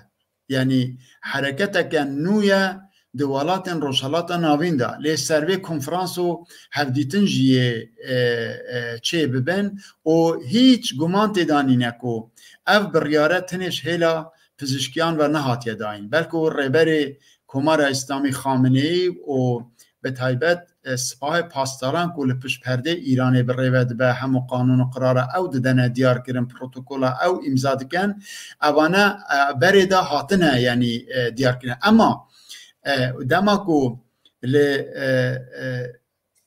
Yanî hereketeke nû ye di welatên Rojhelata Navîn de. Lê ser vê konferans û hevdîtin jî yê, e, e, çê bibin û hîç guman tê de nîne ku ev biryare tenê ji hêla pizişkiyan ve nehatiye dayîn. Belku Rêberê Komara Îslamî Xameneî û bi taybet, e, Sipahê Pasdaran ku li pişt perdê Îranê bi rê ve dibe, hemû qanûn û qirara ew didene diyar kirin, protokola ew îmza dikin, evane, e, berê de hatine, yanî, e, diyar kirin. Ema, e, dema ku li, e, e,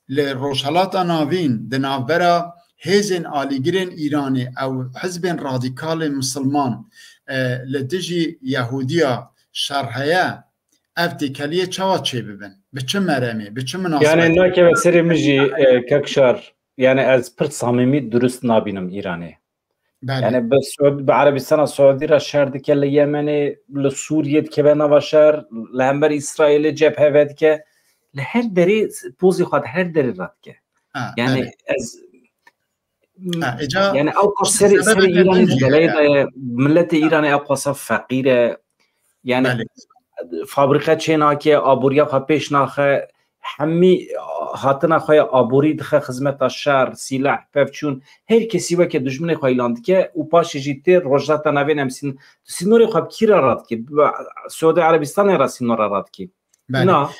li Rojhelata Navîn di navbera hêzên alîgirên Îranê ew hizbên radîkalên misilman, e, li dijî Yehûdiya şer heye, ev têkeliyê çawa çêbibin? Bi çi meremê, bi çi minasibetê? Yani nakeve serê min jî, e, Kekşar, yani ez pir samîmî durust nabînim Îranê. Belê. Yani bi Suud-, bi Erebistana Suudî re şer dike li Yemenê, li Sûriyê dikeve nava şer, li hember Îsraîlê cephe vedike, li her derê pozê xwe di her derê radike. Ha, Yani belê. ez Ha, îca Yani ew qas serê, sebebe serê Îranê bence, belê ya. de ye, miletê Îranê ew qasa feqîr e. Yani Belê. fabrîke çê nake, aboriya xwe pêş naxe, hemî hatina xwe ya aborî dixe xizmeta şer, sîleh, pevçûn, her kesî weke dijminê xwe îlan dike û paşê jî tê Rojhilata Navîn em sîn-, sînorê xwe bi kî re radike? Bi Suudi Erebistanê re sînora radike. Belê. Na, Aha.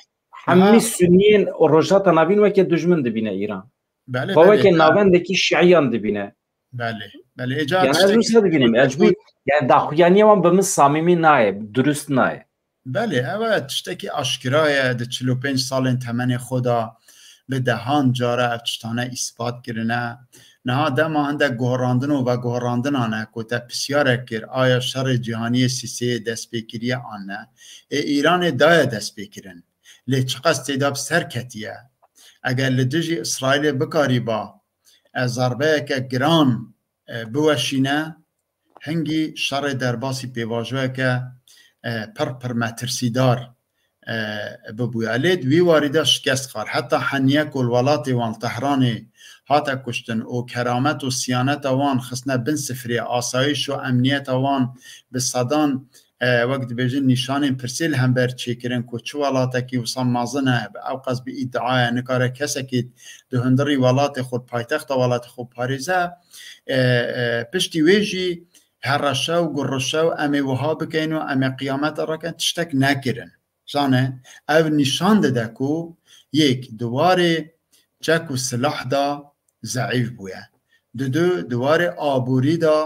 hemî Sunniyên Rojhilata Navîn weke dijmin dibîne Îran. Belê, Xwe belê. weke Ha. navendekî şiiyan dibîne. Belê, belê. Êca Yani ez tiştekî wisa dibînim. Ez jî, yani daxuyaniya wan bi min samîmî nayê, durust nayê. Belê, ev e tiştekî aşkira ye. Di çil û pênc salên temenê xwe de bi dehan cara ev tiştane îspat kirine. Niha dema hindek guherandin û veguherandinan e ku te pisyarek kir, aya şerê cîhaniyê sîseyê dest pê kiriye an ne? Ê Îranê daye dest pê kirin. Lê çiqas tê de bi ser ketiye. Eger li dijî Îsraîlê bikarîba, e, zerbeyeke giran, e, biweşîne, hingî şerê derbasî pêvajoyeke, e, pir pir metirsîdar, e, bibûya. Lê di wî warî de şikest xwar. Heta heniye ku li welatê wan, li Tehranê, hate kuştin û keramet û siyaneta wan xistine bin sifrê, asayîş û emniyeta wan bi sedan, e, wek dibêjin, nîşanên pirsê li hember çêkirin ku çi welatekî wisa mezin e, bi ew qas bi îdiaya nikare kesekî di hundirî welatê xwe, paytexta welatê xwe parêze, e, e, piştî wê jî hereşe û gurişe û em ê wiha bikeyn û em ê qiyameta rakin, tiştek nekirin. Zane, ev nîşan dide ku Yek, di warê çek û silah de zeîf bûye. Di du, di warê aborî de,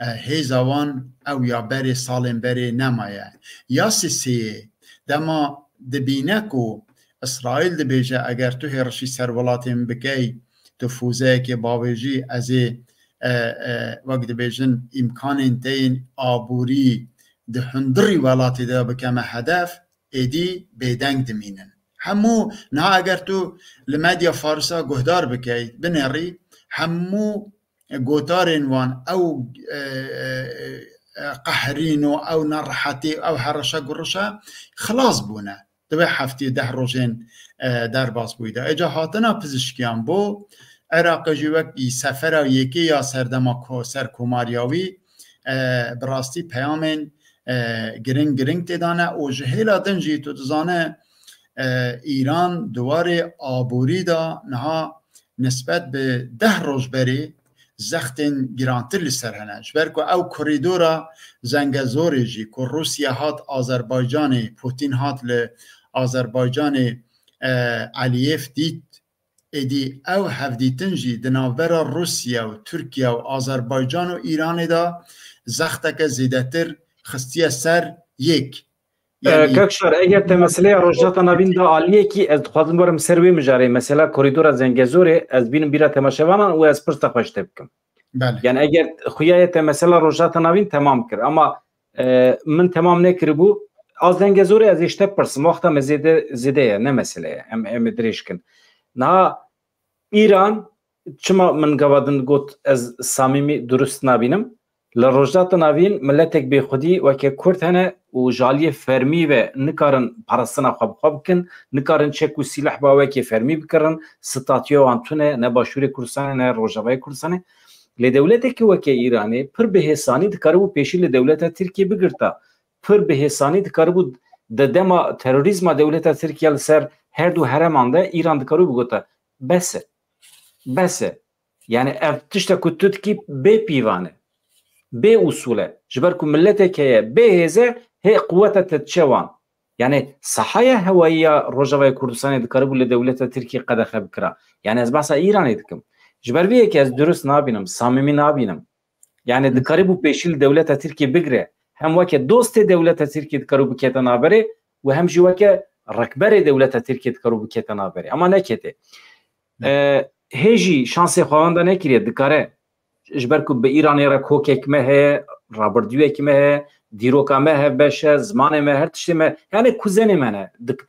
e, hêza wan ew ya berê salên berê nemaye. Ya sisêyê, dema dibîne ku Îsraîl dibêje, eger tu hêrişî ser welatê min bikey, tu fûzeyekê bavêjî, ez ê, e, e, wek dibêjin, îmkanên te yên aborî di hundirî welatê de bikeme hedef, êdî bêdeng dimînin. Hemû niha eger tu li medya farisa guhdar bikey, binêrî, hemû gotarên wan, ew, e, e, e, qehrîn û ew nerehetî, ew hereşe gurişe xilas bûne. Di vê heftê deh rojên, e, derbas bûyî de. Êca hatina pizişkiyan bo Iraqê jî wek sefera yekê ya serdema ko-, serkomariya wî, e, bi rastî peyamên, e, giring giring tê dane û ji hêla din jî tu dizane, e, Îran di warê aborî de niha nisbet bi deh roj berê zextên girantir li ser hene. Ji ber ku ew korîdora Zengezorê jî ku Rûsya hat Azerbaycanê, Putin hat li Azerbaycanê, e, Aliyev dît, êdî ew hevdîtin jî di navbera Rûsya û Tirkiye û Azerbaycan û Îranê de zexteke zêdetir xistiye ser yek. E, Yanî Kak Şar, eger te meseleya Rojhilata Navîn da aliyekî, ez dixwazim werim ser wê mijarê, mesela korîdora Zengezorê, ez bînim bîra temaşevanan û ez pirsa xwe ji te bikim. Belê. Yani eger xuya ye te mesela Rojhilata Navîn temam kir, ama, e, min temam nekiribû. A Zengezorê ez ê ji te pirsim, wexta me zêde, zêde ye, ne mesele ye. Em, em ê dirêj kin. Niha Îran, çima min gava din got ez samîmî durust nabînim? Li Rojhilata Navîn miletek bêxwedî weke Kurd hene û ji aliyê fermî ve nikarin parastina xwe bi xwe bikin, nikarin çek û sîleh ba wekî fermî bikirin, statûya wan tune, ne Başûrê Kurdistanê, ne Rojavayê Kurdistanê. Lê dewletekî weke Îranê pir bi hêsanî dikaribû pêşî li dewleta Tirkiyê bigirta. Pir bi hêsanî dikaribû di dema terorîzma dewleta Tirkiye li ser her du hereman de Îran dikaribû bigota, bes e. Bes e. Yani ev tişta ku tu dikî bê pîvan e. Bê usûl e. Ji ber ku miletek heye, bê hêz e, hê quweta te diçe wan. Yani sahaya hewayî ya Rojavayê Kurdistanê dikaribû li dewleta Tirkiyê qedexe bikira. Yani ez behsa Îranê dikim. Ji ber vê yekê ez durust nabînim, samîmî nabînim. Yani dikarîbû pêşî li dewleta Tirkiyê bigire. Hem weke dostê dewleta Tirkiyê dikarîbû bikete navberê û hem jî weke rikberê dewleta Tirkiyê dikarîbû bikete navberê. Ama nekete. E, hê jî şansê xwe wenda nekiriye, dikare. Ji ber ku bi Îranê re kokek me heye, rabirdûyek me heye, dîroka me hevbeş e, zimanê me, her tiştê me, yani kuzenê me ne. Dik-,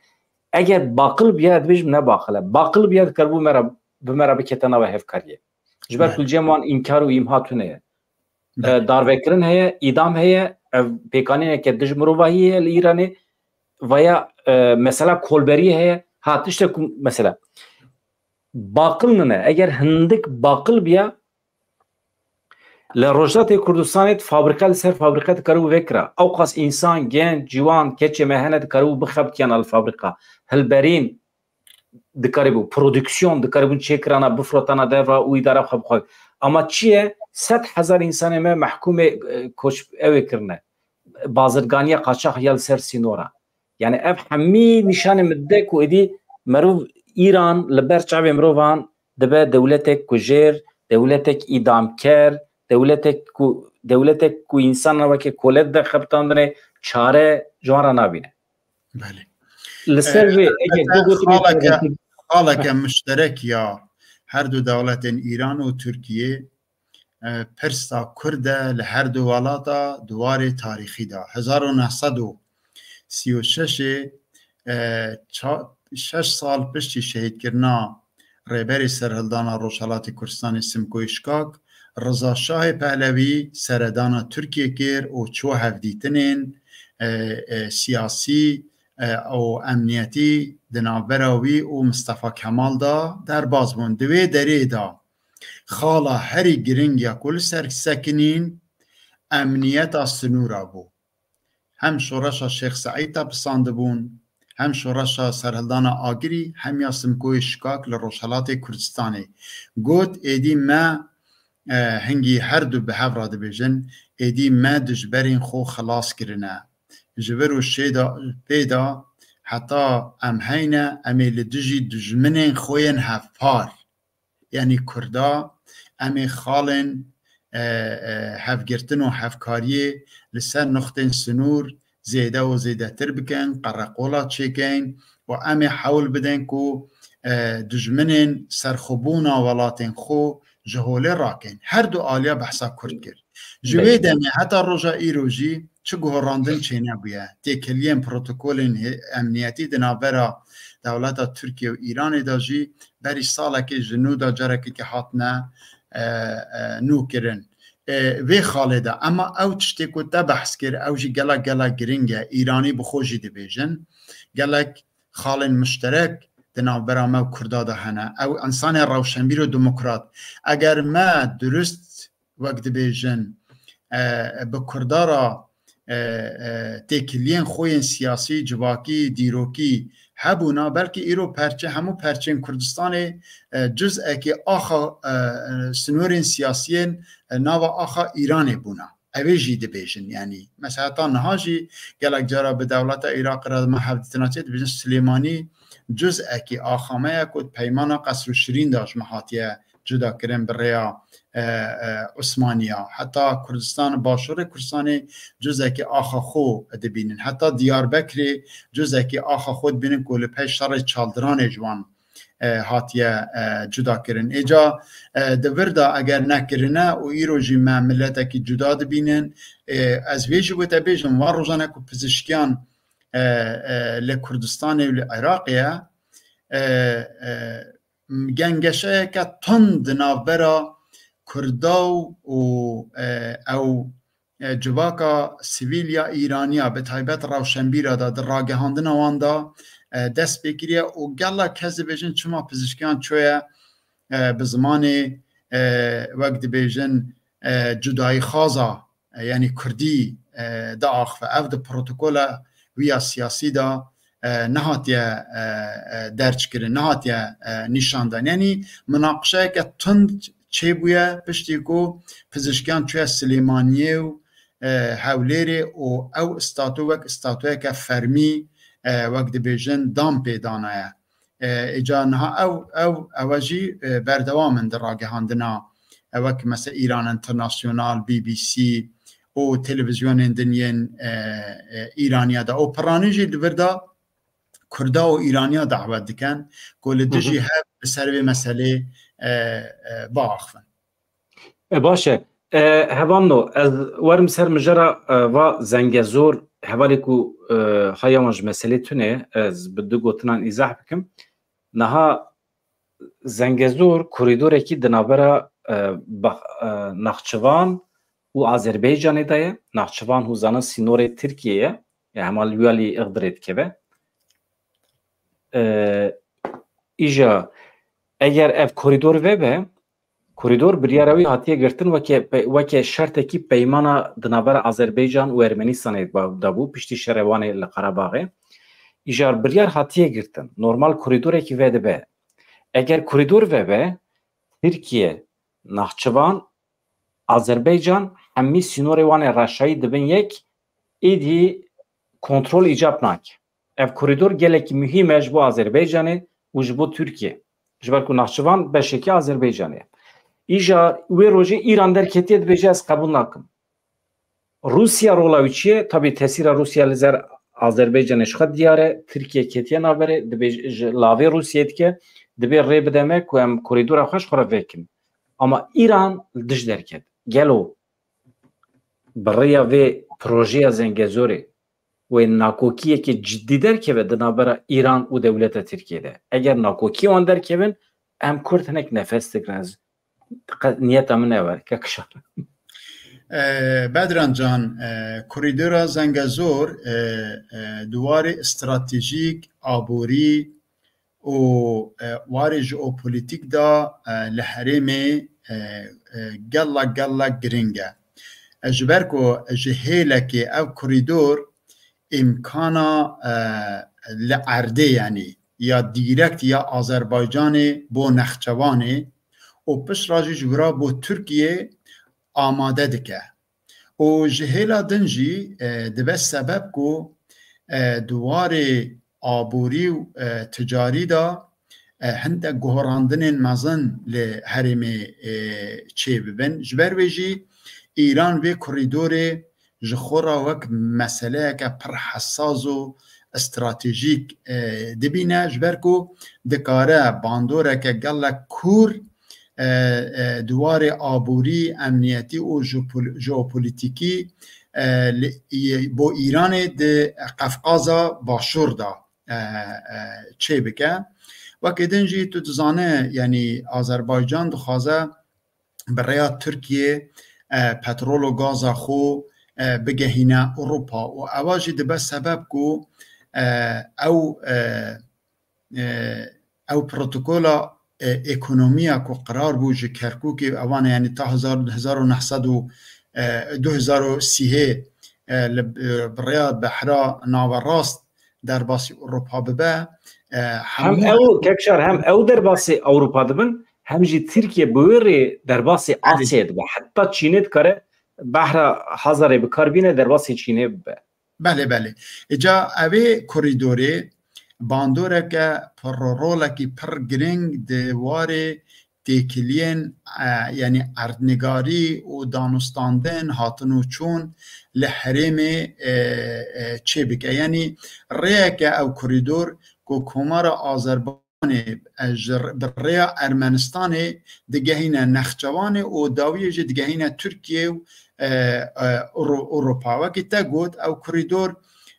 eger baqil biya, dibêjim ne baqil e. Baqil biya, dikarîbû me re, bi me re bikete nava hevkariyê. Ji ber ku li cem wan înkar û îmha tune ye. E, darvekirin heye, îdam heye, ev pêkanîneke dij mirovahiyê heye li Îranê. Vaya, e, mesela kolberî heye. Ha, tiştek ku mesela baqil nine, eger hindik baqil biya, li Rojhilatê Kurdistanê fabrîka li ser fabrîka dikaribû vekira. Ewqas însan, genc, ciwan, keçê me hene dikaribû bixebitiyana li fabrîka. Hilberîn, dikarîbû, prodîksiyon dikarîbûn çêkirana, bifrotana derva û îdara xwe bi xwe. Ama çi ye? Sed hezar însanê me mehkûmê, e, koç ew ê kirine. Bazirganiya qaçax ya li ser sînora. Yani ev hemî nîşanê min dide ku êdî merov Îran li ber çavê mirovan dibe dewletek kujêr, dewletek îdamker, dewletek ku, dewletek ku însanan weke kole dide xebitandinê, çare ji wan re nabîne. Belê. Li ser vê, eger tu gotî xaleke, xaleke muşterek ya her du dewletên Îran û Tirkiye, e, pirsa Kurd e li her du welata di warê tarîxî de. Hezar û neh sed û sî û şeş ê, e, ça-, şeş sal piştî şehîdkirina Rêberê Serhildana Rojhelatê Kurdistanê Simkoyê Şikak, Riza Şahê Pehlewî seredana Tirkiyê kir û çû hevdîtinên, e, e, siyasî, e, û emniyetî di navbera wî û Mistefa Kemal de derbas bûn. Di wê derê de xala herî giring ya ku li ser sekinîn emniyeta sinûra bû. Hem şoreşa Şêx Seîd tepisandibûn, hem şoreşa serhildana Agirî, hem ya Simkoyê Şikak li Rojhelatê Kurdistanê. Got, êdî me, e, hingî her du bi hev re dibêjin, êdî me dijberên xwe xilas kirine. Ji vir û şê de, pê de heta em heyne, em ê li dijî dijminên xwe yên hevpar, yanî Kurda, em ê xalên, e, e, hevgirtin û hevkariyê li ser nuxtên sinûr zêde û zêdetir bikin, qereqola çêkin û em ê hewl bidin ku, e, dijminên serxwebûna welatên xwe ji holê rakin. Her du aliya behsa Kurd kir. Ji wê Belê. demê heta roja îro jî çi guherandin çênebûye. Têkiliyên protokolên hê-, emniyetî di navbera dewleta Tirkiye û Îranê de jî berî salekê ji nû de carekekê hatine, e, e, nû kirin. E, vê xalê de, ema ew tiştê ku te behs kir, ew jî gelek, gelek giring e. Îranî bi xwe jî dibêjin. Gelek xalên muşterek di navbera me û Kurda de hene. Ew însanê rewşenbîr û demokrat. Eger me durust, wek dibêjin, e, bi Kurda re, e, e, têkiliyên xwe yên siyasî, civakî, dîrokî hebûna, belkî îro perçe, hemû perçên Kurdistanê, e, cuzekê axa, e, e, sinorên siyasiyên, e, nava axa Îranê bûna. Ev ê jî dibêjin, yanî, mesela, heta niha jî gelek cara bi dewleta Iraqê re me hevdîtina çê dibêjin, Silêmanî cuzekî axa me ye ku di peymana Qesr û Şirîn de ji me hatiye cuda kirin bi rêya, e, e, Osmaniya. Heta Kurdistan, Başûrê Kurdistanê cuzekî axa xwe dibînin. Heta Diyarbekirê cuzekî axa xwe dibînin ku li pey şerê Çaldiranê ji wan, e, hatiye, e, cuda kirin. Êca, e, di vir de eger nekirine û îro jî me miletekî cuda dibînin, e, ez vê jî wê te bêjim, van rojane ku pizişkiyan, e, e, li Kurdistanê û li Iraqê ye, e, e, gengeşeyeke tund di navbera Kurda û, e, ew, e, civaka sivîl ya Îraniya, bi taybet rewşenbîra de, di ragihandina wan de, e, dest pê kiriye û gelek kes dibêjin çima pizişkiyan çûye, e, bi zimanê, e, wek dibêjin, e, cudayîxwaza, e, yanî Kurdî, e, diaxive. Ev di protokola wî ya siyasî de, e, nehatiye, e, e, derc kirin, nehatiye, e, nîşandan. Yanî minaqişeyeke tund çêbûye piştî ku pizişkiyan çûye Silêmaniyê û, e, Hewlêrê û ew statu wek statueyeke fermî, e, wek dibêjin, dan pê danaye. E, îca niha ew, ew, ewe jî, e, berdewam in di ragihandina, e, wek mesela Îran International, B B C û televîzyonên din yên, e, e, Îraniya de. Û piranî jî di vir de Kurda û Îraniya dawet dikin ku li Hı hı. dijî hev li ser vê meselê, e, e, biaxivin. E, baş e. E, Hevalno, ez werim ser mijara, e, va Zengezor, hevalê ku, e, haya wan ji meselê tune, ez bi du gotinan îzah bikim. Niha Zengezor korîdorekî di navbera, e, Bax-, e, Naxçivan û Azerbaycanê de ye. Naxçivan hûzana sînorê Tirkiyê ye. Ya hema li wî alî Iğdirê dikeve. E, îja eger ev korîdor vebe, korîdor biryara wî hatiye girtin weke pe-, weke şertekî peymana di navbera Azerbaycan û Ermenistanê ba-, de bû, piştî şerê Wanê li Qerebaxê. Îjar biryar hatiye girtin. Normal korîdorekî vedibe. Eger korîdor vebe, Tirkiye, Naxçivan, Azerbaycan hemî sînorê wan ê reşayî dibin yek, êdî kontrol îcab nake. Ev korîdor gelekî muhîm e ji bo Azerbaycanê û ji bo Tirkiye. Ji ber ku Naxçivan beşekî Azerbaycanê ye. Îja wê rojê Îran derketiye dibêje, ez qebûl nakim. Rûsya rola wî çi ye? Tabî tesîra Rûsya li ser Azerbaycanê ji xwe diyar e. Tirkiye ketiye navberê, dibê ji, ji lavê Rûsyayê dike, dibê rê bide me ku em korîdora xwe ji xwe re vekin. Ama Îran li dij derket. Gelo bi rêya vê projeya Zengezorê wê nakokiyeke cidî derkeve di navbera Îran û dewleta Tirkiyê de? Eger nakokiyê wan derkevin, em Kurd hinek nefes digirin. Ez qe-, niyeta min ew e, kek Şar. E, Bedran Can, e, korîdora Zengezor, e, e, di warê stratejîk, aborî û, e, warê jeopolîtîk de, e, li herêmê, e, e, gelek, gelek giring e. E, ji ber ku ji hêlekê ev korîdor îmkana, e, li erdê, yanî ya dîrekt ya Azerbaycanê bo Nexçewanê û pişt re jî ji wira bo Tirkiyê amade dike. Û ji hêla din jî, e, dibe sebeb ku, e, di warê aborî û, e, ticarî de, e, hindek guherandinên mezin li herêmê, e, çêbibin. Ji ber wê jî Îran vê korîdorê ji xwe re wek meseleyeke pir hesas û stratejîk, e, dibîne, ji ber ku dikare bandoreke gelek kûr, e, e, di warê aborî, emniyetî û jopol-, jeopolîtîkî, e, li, bo Îranê di Qefqaza Başûr de, e, e, çêbike. Wekî din jî tu dizane, yanî Azerbaycan dixwaze bi rêya Tirkiyê, e, petrol û gaza xwe, e, bigehîne Ewropa û ewa jî dibe sebeb ku, e, ew, e, e, ew protokola, e, ekonomiya ku qerar bû ji Kerkûkê, ewan e, yanî ta hezar, hezar û neh sed û, e, du hezar û sî, e, li, e, bi rêya Behra Naverast derbasî Ewropa bibe, e, Hem hemû ew, Kekşar, hem ew derbasî Ewropa dibin, hem jî Tirkiye bi wê rê derbasî Belê. Asyayê dibe. Heta Çînê dikare Behra Hazarê bi kar bîne, derbasî Çînê bibe. Belê, belê. Îca evê korîdorê bandoreke pir, rolekî pir giring di warê têkiliyên, e, yanî erdnigarî û danûstandin, hatin û çûn li herêmê, e, e, çêbike. Yanî rêyeke ew korîdor ku Komara Azerbaycanê, e, ji r-, bi rêya Ermenistanê digehîne Nexçewanê û dawiyê jî digehîne Tirkiye û, e, e, Ewro-, Ewropa. Wekî te got, ew korîdor,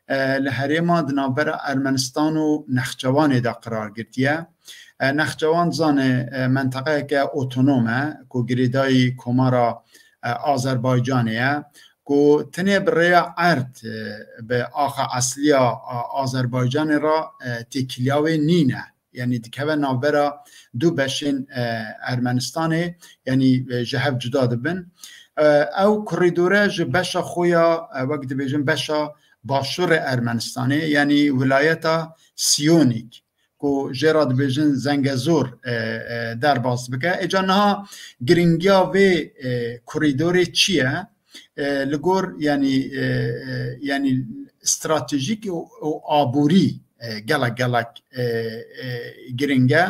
e, li herêma di navbera Ermenistan û Nexçewanê de qerar girtiye. E, Nexçewan dizane, e, menteqeyeke otonom e, ku girêdayî Komara, e, Azerbaycanê ye, ku tenê bi rêya erd, e, bi axa esliya, a, Azerbaycanê re, e, têkiliya wê nîne. Yanî dikeve navbera du beşên, e, Ermenistanê, yanî, e, ji hev cuda dibin. E, ew korîdore ji beşa xwe ya, e, wek dibêjin beşa başûrê Ermenistanê, yanî wilayeta Siyonîk, ku jê re dibêjin Zengezor, e, e, derbas bike. Îca niha giringiya vê, e, korîdorê çi ye? E, li gor, yanî, e, e, yanî stratejîk û, û aborî, e, gelek, gelek, e, e, giring e.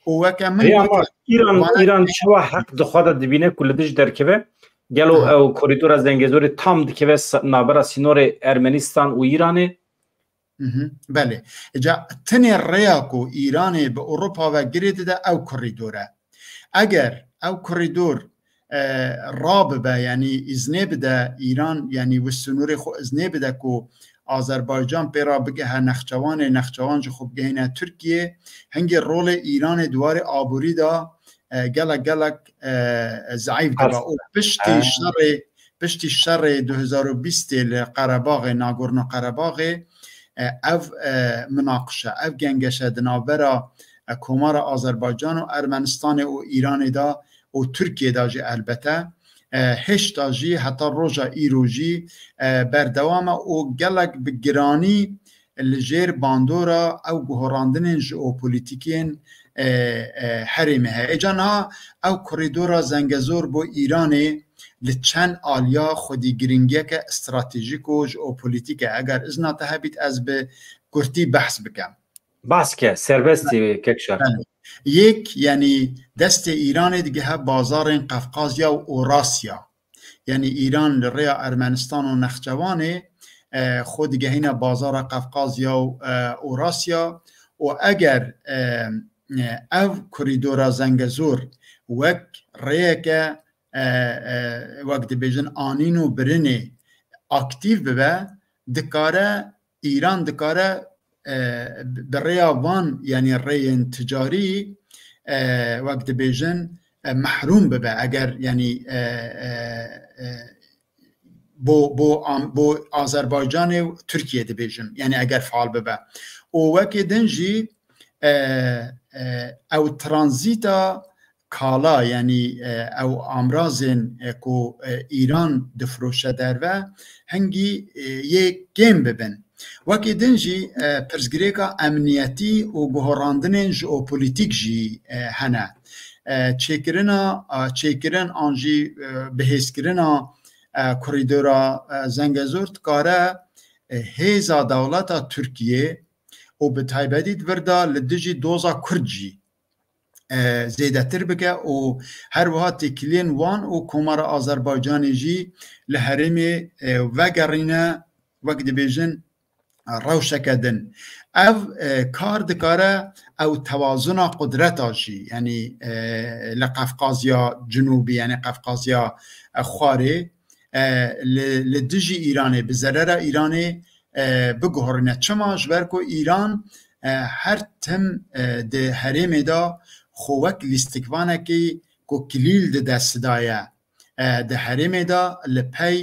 Û weke min Rê ama got, Îran, vana Îran çawa heq di xwe de dibîne ku li dij derkeve? Gelo Aha. ew korîdora Zengezorê tam dikeve sa-, navbera sînorê Ermenistan û Îranê? Mhm, belê. Îca tenê rêya ku Îranê bi Ewropa ve girê dide ew korîdor e. Eger ew korîdor, e, rabibe, yanî îznê bide Îran, yanî wê sînorê xwe îznê bide ku Azerbaycan pê re bigehe Nexçewanê, Nexçewan ji xwe bigehîne Tirkiyê, hingê rolê Îranê di warê aborî de, e, gelek, gelek, e, zeîf dibe. Û piştî şerê, piştî şerê du hezar û bîstê li Qerebaxê, Nagorno Qerebaxê, e, ev, e, minaqişe, ev gengeşe di navbera, e, Komara Azerbaycan û Ermenistanê û Îranê de û Tirkiyê de jî elbete, e, hêşta jî heta roja îro jî, e, berdewam e û gelek bi giranî li jêr bandora ew guherandinên jeopolîtîkên, e, e, herêmê heye. Îca niha ew korîdora Zengezor bo Îranê li çend aliya xwedî giringiyeke stratejîk û jeopolîtîk e. Eger izna te hebît, ez bi kurtî behs bikem. Behs ke, serbestî Kekşar. Belê. Yek, yanî destê Îranê digihe bazarên Qefqazya û Orasya. Yanî Îran li rêya Ermenistan û Nexçewanê, e, xwe digehîne bazara Qefqazya û, e, Orasya û eger, e, e, ev korîdora Zengezor wek rêyeke, e, e, wek dibêjin anîn û birinê aktîf bibe, dikare, Îran dikare, e, bi rêya van, yanî rêyên ticarî, e, wek dibêjin, e, mehrûm bibe, eger, yanî, e, e, e, bo, bo Am-, bo Azerbaycanê û Tirkiye dibêjim, yanî eger faal bibe. Û wekî din jî, e, e, ew tranzîta kala, yanî, e, ew amrazên, e, ku, e, Îran difroşe derve, hingî, e, yê kêm bibin. Wekî din jî, e, pirsgirêka emniyetî û guherandinên jeopolîtîk jî, e, hene. E, çêkirina, e, çêkirin an jî, e, bihêzkirina, e, korîdora, e, Zengezor dikare, e, hêza dewleta Tirkiyê û bi taybetî di vir de li dijî doza Kurd jî e, zêdetir bike û her wiha têkiliyên wan û Komara Azerbaycanê jî li herêmê, e, vegerîne, wek dibêjin, rewşeke din. Ev, e, kar dikare ew tewazuna qudreta jî, yanî, e, li Qefqaziya Cinûbî, yanî Qefqaziya, e, Xwarê, e, li, li dijî Îranê, bi zerera Îranê, e, biguherîne. Çima? Ji ber ku Îran, e, her tim, e, di herêmê de xwe wek lîstikvanekî ku kilîl dide sidaye, e, di herêmê de li pey,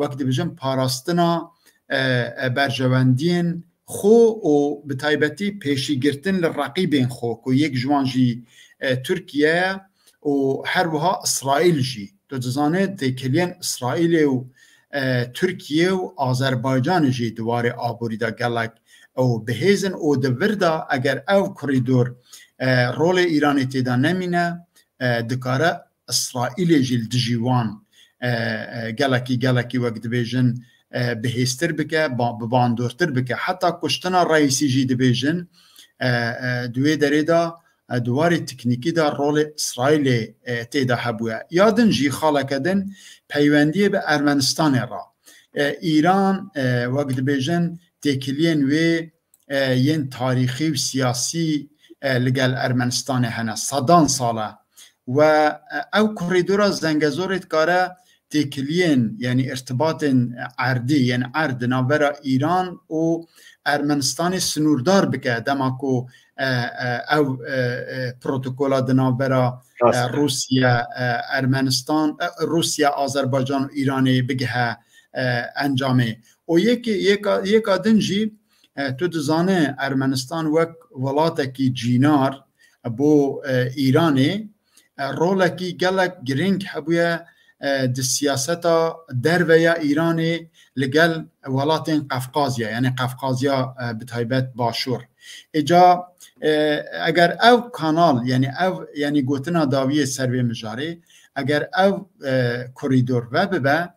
wek dibêjin, parastina, e, e, berjewendiyên xwe û bi taybetî pêşîgirtin li reqîbên xwe ku yek ji wan jî, e, Tirkiye ye û her wiha Îsraîl jî. Tu dizane têkiliyên Îsraîlê û, e, Tirkiye û Azerbaycanê jî di warê aborî de gelek ew bihêz in û di vir de eger ev korîdor, e, rolê Îranê tê de nemîne, e, dikare Îsraîlê jî li dijî wan, e, e, gelekî, gelekî wek dibêjin, e, bihêztir bike, ba-, bi bandortir bike. Heta kuştina Reîsî jî dibêjin, e, e, di wê derê de, e, di warê teknîkî de rolê Îsraîlê, e, tê de hebûye. Ya din jî xaleke din peywendiyê bi Ermenistanê re. E, Îran, e, wek dibêjin têkiliyên wê, e, yên tarîxî û siyasî, e, li gel Ermenistanê hene, sedan sal e. We, e, ew korîdora Zengezorê dikare têkiliyên, yanî irtibatên erdî, yên erd di navbera Îran û Ermenistanê sinûrdar bike, dema ku, e, e, ew, e, e, protokola di navbera, e, Rast e. Rûsya, e, Ermenistan, e, Rûsya, Azerbaycan û Îranê bigihe, e, encamê. Û yekê, yeka, yeka din jî, e, tu dizane Ermenistan wek welatekî cînar bo, e, Îranê, e, rolekî gelek girîng hebûye, e, di siyaseta derve ya Îranê li gel welatên Qefqaziya, yanî Qefqaziya, e, bi taybet Başûr. Îca, e, eger ev kanal, yanî ev, yanî gotina dawiyê ser vê mijarê, eger ev, e, korîdor vebibe,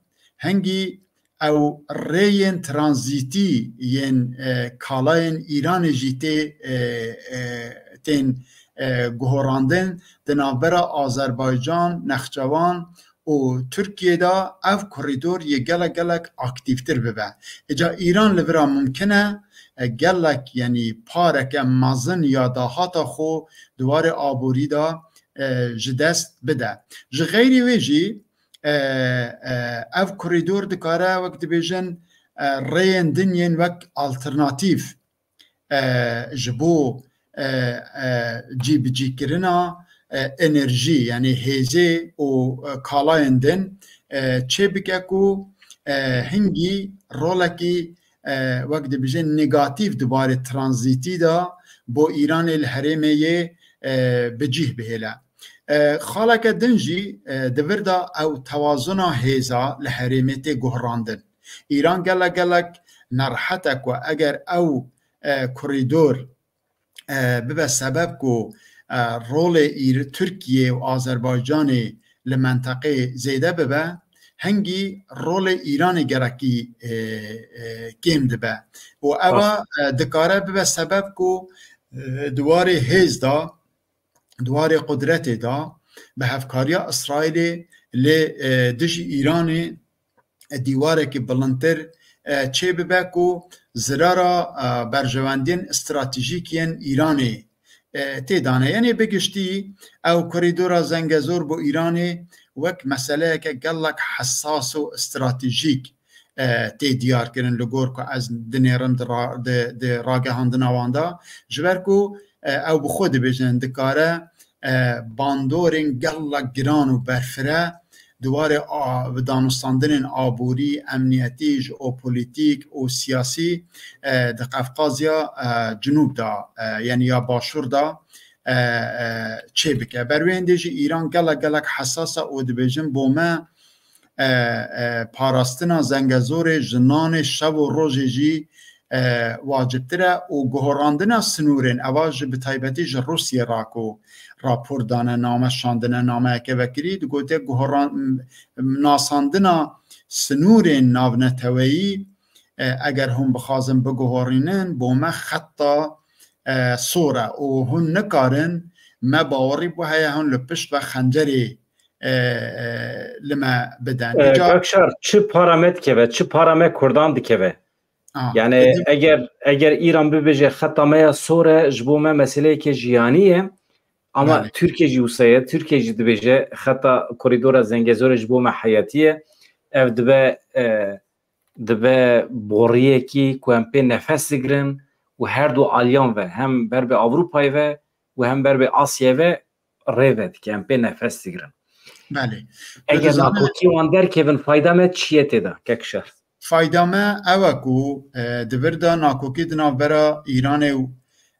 hingî ew rêyên tranzîtî yên, e, kalayên Îranê jî tê, e, e, tên, e, guhorandin di navbera Azerbaycan, Nexçewan û Tirkiyê de ev korîdor yê gelek gelek aktîftir bibe. Îca Îran li vira mumkin e, e, gelek, yanî pareke mezin ya dahata xwe di warê aborî de, e, ji dest bide. Ji xeyrî wê jî, e, e, ev korîdor dikare, wek dibêjin, e, rêyên din yên wek alternatîf, e, ji bo, e, e, cîbicîkirina, e, enerjî, yanî hêzê û, e, kalayên din, e, çêbike ku, e, hingî rolekî, e, wek dibêjin, negatîf di barê tranzîtî de bo Îranê li herêmê yê, e, bi cih bihêle. E, xaleke din jî, e, di vir de ew tewazuna hêza li herêmê tê guhrandin. Îran gelek gelek nerehet e ku eger ew, e, korîdor, e, bibe sebeb ku, e, rolê Îr-, Tirkiye û Azerbaycanê li menteqê zêde bibe, hingî rolê Îranê gerekî, e, e, kêm dibe. Û eva, Rast. e, dikare bibe sebeb ku, e, di warê hêz de, di warê qudretê de bi hevkariya Îsraîlê lê, e, dijî Îranê dîwarekî bilindtir, e, çêbibe ku zirara, e, berjewendiyên stratejîk yên Îranê, e, tê dane. Yanî bi giştî ew korîdora Zengezor bo Îranê wek meseleyeke gelek hesas û stratejîk, e, tê diyar kirin li gor ku ez dinêrim di ra-, di, di ragihandina wan de. Ji ber ku, e, ew bi xwe dibêjin dikare, e, bandorên gelek giran û berfireh di warê a-, bi danûstandinên aborî, emniyetî, jeopolîtîk û siyasî, e, di Qefqaziya, e, Cinûb de, e, yanî ya Başûr de, e, e, çêbike. Ber wê hindê jî Îran gelek gelek hesas e û dibêjin bo me, e, e, parastina Zengezorê ji nanê şev û rojê jî, e, wacibtir e û guhorandina sinûrên, eva ji bi taybetî ji Rûsiyê re ku rapor dane, name şandine, nameyeke vekirî, digote guhoran-, nasandina sinûrên navneteweyî, e, eger hûn bixwazin biguhorînin, bo me xeta e, sor e û hûn nikarin me bawerî bo heye hûn li pişt ve xencerê, e, e, li me bidin. E, Îca Kakşar, çi para me dikeve, çi para me Kurdan dikeve? Ah, Yani edi- eger eger Îran bibêje xeta me ya sor e, ji bo me meseleyeke jiyanî ye. Ama Belê. Tirkiye jî wisa ye, Tirkiye jî dibêje xeta korîdora Zengezorê ji bo me heyatî ye. Ev dibe, e, dibe boriyekî ku em pê nefes digirin û her du aliyan ve, hem ber bi Avrupayê ve û hem ber bi Asyayê ve rê vedike, em pê nefes digirin. Belê. Eger nakokî wan derkevin, fayda me çi ye tê de, Kekşar? Fayda me ew e ku, e, di vir de nakokî di navbera Îranê û,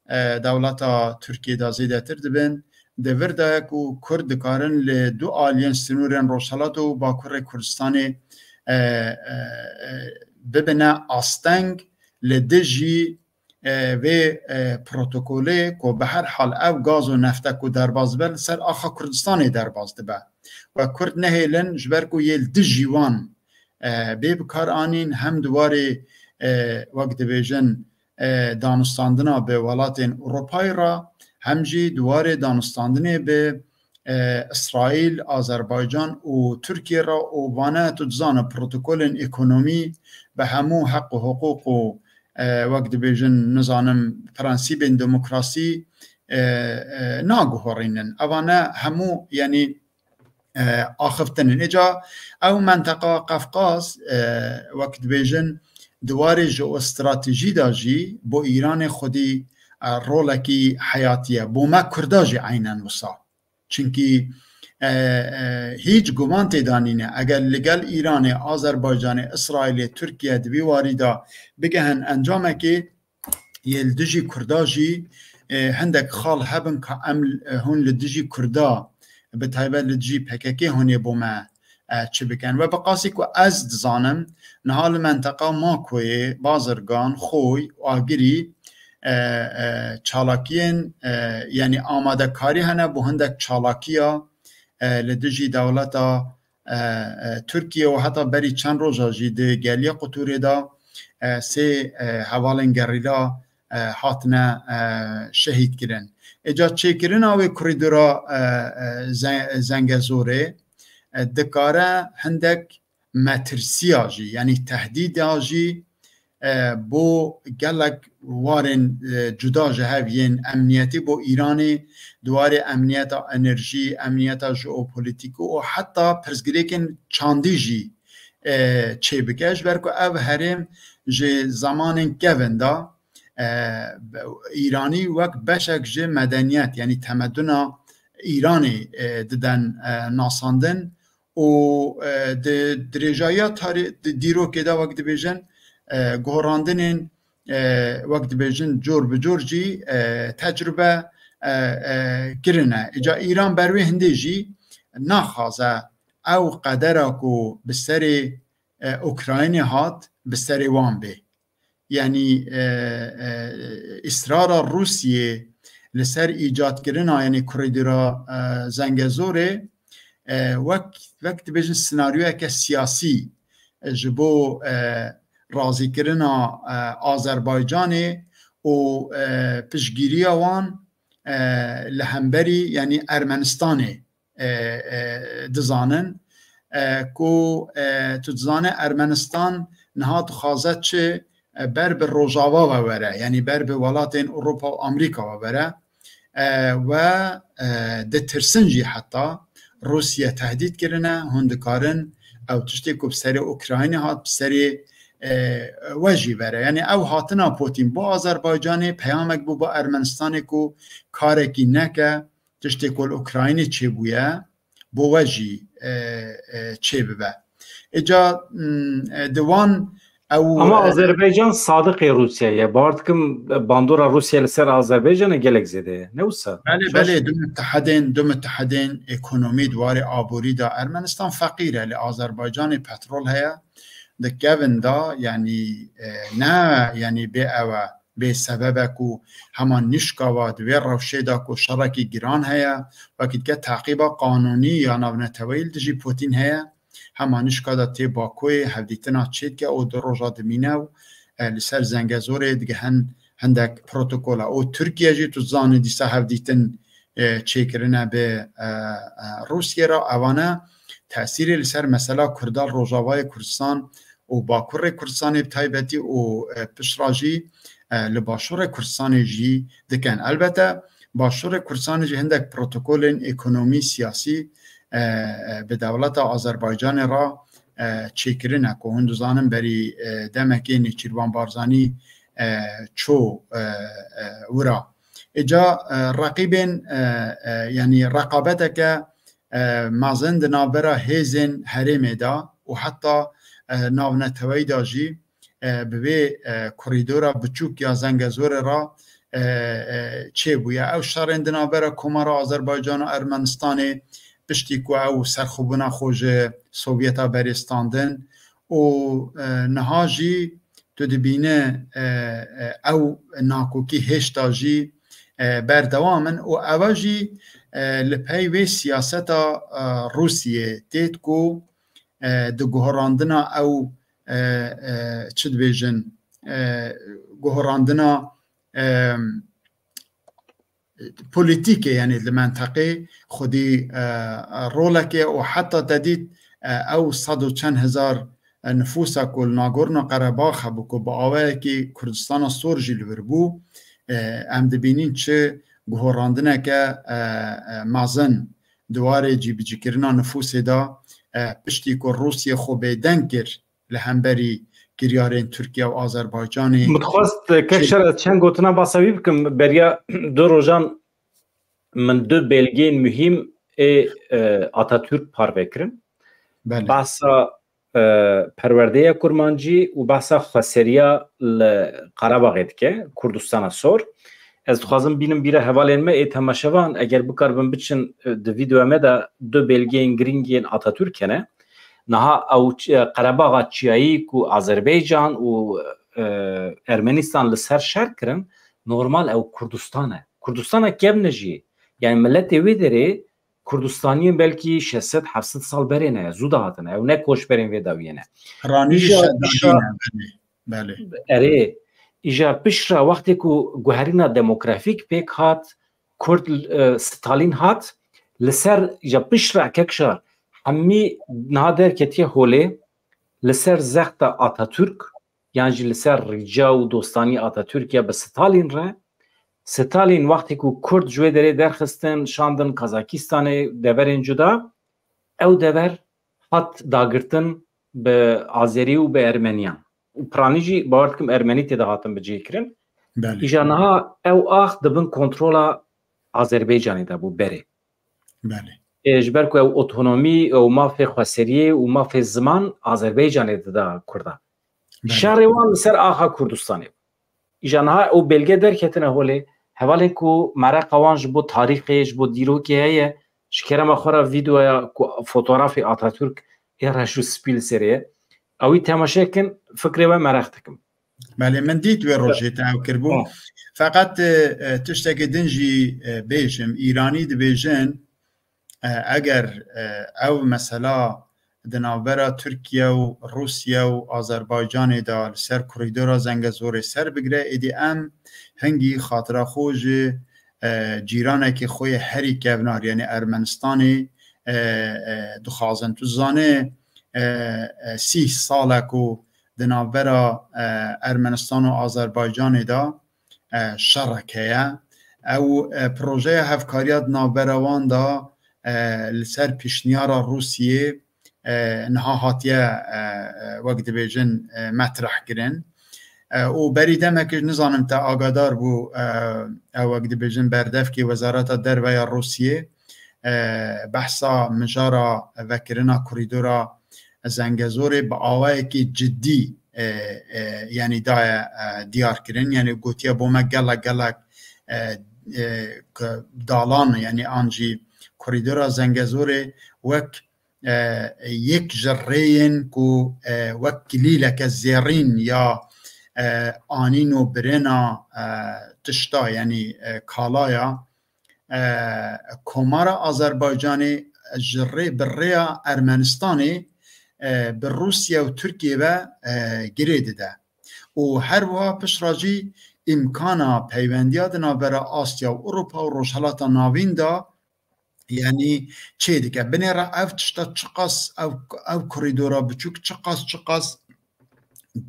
e, dewleta Tirkiyê de zêdetir dibin. Di vir de ye ku Kurd dikarin li du aliyên sinûrên Rojhilat û Bakurê Kurdistanê, e, e, e, bibine asteng li dijî, e, vê, e, protokolê ku bi her hal ev gaz û nefte ku derbas dibe li ser axa Kurdistanê derbas dibe. We Kurd nehêlin ji ber ku yê li dijî wan, e, bê bi kar anîn, hem di warê, e, wek dibêjin, e, danûstandina bi welatên Ewropayê re, hem jî di warê danûstandinê bi, e, Îsraîl, Azerbaycan û Tirkiye re û vane tu dizane protokolên ekonomî bi hemû heq û hiqûq û, e, wek dibêjin, nizanim, prensîbên demokrasî, e, e, naguhorînin. Evane hemû, yanî, e, axiftin in. Îca ew menteqa Qefqaz, e, wek dibêjin, di warê jeostratejî de jî bo Îranê xwedî, e, rolekî heyatî ye. Bo me Kurda jî eynen wisa. Çimkî, e, e, hîç guman tê de nîne. Eger li gel Îranê, Azerbaycanê, Îsraîlê, Tirkiye di vî warî de bigehin encamekê, yê li dijî Kurda jî, e, hindek xal hebin ka em, e, hûn li dijî Kurda, bi taybet li dijî P K K hûn ê bo me, e, çi bikin. We bi qasî ku ez dizanim, niha li menteqa Makoyê, Bazirgan, Xoy û Agirî, e, e, çalakiyên, e, yanî amadekarî hene bo hindek çalakiya, e, li dijî dewleta, e, e, Tirkiye û heta berî çend roja jî di Geliya Quturê de, e, sê, e, hevalên gerîla, e, hatine, e, şehîd kirin. Îca çêkirina wê korîdora, e, e, Ze-, Zengezorê, e, dikare hindek metirsiya jî, yanî tehdîda jî, e, bo gelek warên, e, cuda ji hev yên emniyetî bo Îranê, di warê emniyeta enerjî, emniyeta jeopolîtîkî û heta pirsgirêkên çandî jî, e, çêbike. Ji ber ku ev herêm ji zemanên kevin de, e, Îranî wek beşek ji medeniyet, yanî temeduna Îranê, e, diden, e, nasandin. û, e, di dirêjayiya tarî-, di dîrokê de, wek dibêjin, e, guherandinên, e, wek dibêjin, cor bi cor jî, e, tecrube, e, e, kirine. Îca Îran ber wê hindê jî naxwaze ew qedera ku bi serê, e, Ukraynê hat, bi serê wan bê. Yanî, e, e, îsrara Rûsiyê li ser îcadkirina, yanî korîdora, e, Zengezorê, e, wek, wek dibêjin senaryoyeke siyasî, e, ji bo, e, razîkirina, e, Azerbaycanê û, e, piştgiriya wan, e, li hemberî, yanî Ermenistanê, e, e, dizanin, e, ku, e, tu dizane Ermenistan niha dixwaze çi, e, ber bi Rojava ve were, yanî ber bi welatên Ewropa û Amerîka ve were, e, we, e, ditirsin jî heta Rûsiye tehdît kirine, hûn dikarin ew tiştê ku bi serê Ukraynê hat, bi serê, e, we jî vere. Yanî ew hatina Putin bo Azerbaycanê peyamek bû bo Ermenistanê ku karekî neke, tiştê ku li Ukraynê çêbûye, bo we jî, e, e, çêbibe. Îca, m, e, di wan ew, Ama e, Azerbaycan sadiqê Rûsya ye. Bawer dikim bandora Rûsya li ser Azerbaycanê gelek zêde ye. Ne wisa? Belê, Şaş- belê, du mitehedên, du mitehedên ekonomî di warê aborî de Ermenistan feqîr e. Li Azerbaycanê petrol heye. Di kevin de, yanî, e, ne, yanî bê ew e. Bê sebeb e ku hema nişka ve di vê rewşê de ku şerekî giran heye, wekî dike teqîba qanûnî ya navneteweyî li dijî Putin heye, hema nişka de tê Bakoyê hevdîtina çêdike û du roja dimîne û, e, li ser Zengezorê digihin, hindek protokola. Û Tirkiye jî tu zanî dîsa hevdîtin, e, çêkirine bi, e, e, Rûsiyê re, evane tesîrê li ser mesela Kurda li Rojavayê Kurdistan û Bakurê Kurdistanê bi taybetî û, e, piştra jî, e, li Başûrê Kurdistanê jî dikin. Elbete Başûrê Kurdistanê jî hindek protokolên ekonomî, siyasî, e, e, bi dewleta Azerbaycanê re, e, çêkirine ku hûn dizanin berî, e, demekê Nêçîrvan Barzanî, e, çû, e, e, wira. Îca, e, reqîbên, e, e, yanî reqabeteke, e, mezin di navbera hêzên herêmê de û heta, e, navneteweyî de jî, e, bi vê, e, korîdora biçûk ya Zengezorê re, e, e, çêbûye. Ew şerên di navbera Komara Azerbaycan û Ermenistanê piştî ku ew serxwebûna xwe ji Sovyeta berê standin û, e, niha jî tu dibîne, e, e, ew nakokî hêşta jî, e, berdewam in û ewa jî, e, li pey wê siyaseta, e, Rûsiyê têt ku, e, di guherandina ew, e, e, çi dibêjin, e, guherandina, e, polîtîkê, yanî li menteqê xwedî, e, rolekê û heta te dît, e, ew sed û çend hezar, e, nifûsa ku li Nagorno Qerebax hebû ku bi awayekî Kurdistana Sor jî li wir bû, e, em dibînin çi guherandineke, e, e, mezin di warê cîbicîkirina nifûsê de, e, piştî ku Rûsya xwe bêdeng kir li hemberî kiryarên Tirkiye û Azerbaycanê. Min dixwest, e, kek Şer, ez çend gotina basa wî bikim. Beriya du rojan min du belgeyên muhîm ê, e, Atatürk parve kirin. Belê. Basa, e, perwerdeya kurmancî û basa xweseriya li Qerebaxê dike, Kurdistana Sor. Ez dixwazim bînim bîra hevalên me ê temaşevan, eger bikaribin biçin, e, di vîdeoya me de du belgeyên girîng yên Atatürk hene. Niha ew ç-, e, Qerebaxa Çiyayî ku Azerbaycan û, e, Ermenistan li ser şer kirin, normal ew Kurdistan e. Kurdistana kevne jî. Yani milletê wê derê Kurdistaniyên belkî şeş sed heft sed sal berê ne, zû de hatine. Ew ne koçberên vê dawiyê ne. Ranî jî Îja, şeş îja, dawiyê ne, belê, belê. Erê, îja piştre wextê ku guherîna demografîk pêk hat, Kurd, e, Stalin hat, li ser îja piştre kekşa hemî niha derketiye holê, li ser zexta Atatürk, yan jî li ser rîca û dostanî Atatürkiye bi Stalin re. Stalin wextê ku Kurd ji wê derê derxistin, şandin Kazakistanê, deverên cuda, ew dever hat dagirtin bi Azerî û bi Ermeniyan. Û piranî jî bawer dikim Ermenî tê de hatin bi cihê kirin. Belê. Îja niha ew ax di bin kontrola Azerbaycanê de bû berê. Belê. E, ji ber ku ew otonomî, ew mafê xweseriyê û mafê ziman Azerbaycanê dida Kurda. Belê. Şerê wan li ser axa Kurdistanê bû. Îja niha ew belge derketine holê, hevalên ku mereqa wan ji bo tarîxê, ji bo dîrokê heye, ji kerema xwe re vîdeoya ku fotografê Atatürk ê reş û spî li serê ye, ewî temaşe kin, fikrê we mereq dikim. Belê, min dît wê rojê te ew kiribû. Ha. Feqet, e, e, tiştekî din jî, e, bêjim, Îranî dibêjin, e, eger, e, ew mesela di navbera Tirkiye û Rûsye û Azerbaycanê de li ser korîdora Zengezorê ser bigire, êdî em hingî xatira xwe ji, e, cîranekî xwe yê herî kevnar, yanî Ermenistanê, e, e, dixwazin. Tu zanê, e, e, sî sal e ku di navbera, e, Ermenistan û Azerbaycanê de, e, şerek heye. Ew, e, projeya hevkariya di navbera wan de, e, li ser pêşniyara Rûsiyê, e, niha hatiye, e, e, wek dibêjin, e, metreh kirin. E, û berî demekê nizanim te agadar bû, e, ew wek dibêjin berdevkê Wezareta Derve ya Rûsiyê, e, behsa mijara vekirina korîdora Zengezorê bi awayekî cidî, e, e, yanî daye, e, diyar kirin. Yanî gotiye bo me gelek, gelek, e, e, dalan, yanî an jî korîdora Zengezorê wek, e, yek ji rêyên ku, e, wek kilîleke zêrîn ya, e, anîn û birêna, e, tişta, yanî, e, kalaya, e, Komara Azerbaycanê ji rê, bi rêya Ermenistanê, e, bi Rûsya û Tirkiye ve, e, girê dide. Û her wiha piştre jî, îmkana peywendiya di navbera Asya û Ewropa û Rojhelata Navîn de, yanî çê dike. Binêre ev tişta çiqas, ev, ev korîdora biçûk çiqas, çiqas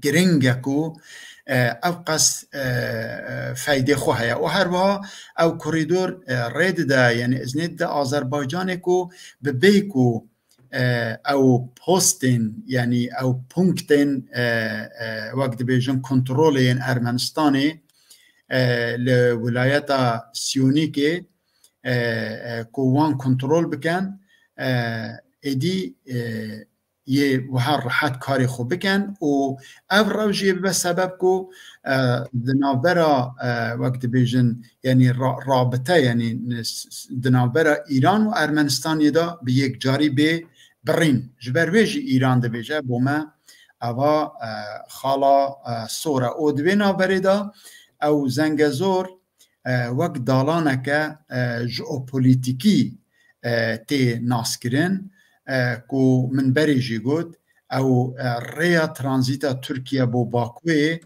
giring e ku, e, ev qas, e, e, feydê xwe heye. Û her wiha ev korîdor, e, rê dide, yanî iznê dide Azerbaycanê ku bi bê ku, e, ew postên, yanî ew punktên, e, e, wek dibêjin kontrolê yên Ermenistanê, e, li wilayeta Siyonîkê, e, e, ku wan kontrol bikin, e, êdî, e, yê wiha rehet karê xwe bikin û ev rew jî bibe sebeb ku, e, di navbera, e, wek dibêjin, yanî ra-, rabite, yanî s-, s-, di navbera Îran û Ermenistanê de bi yekcarî bê birîn. Ji ber wê jî Îran dibêje, bo me eva, e, xala, e, sor e. Û di vê navberê de ew Zengezor, e, wek dalaneke, e, jeopolîtîkî, e, tê naskirin, e, ku min berê jî got, ew, e, rêya tranzîta Tirkiye bo Bakuyê,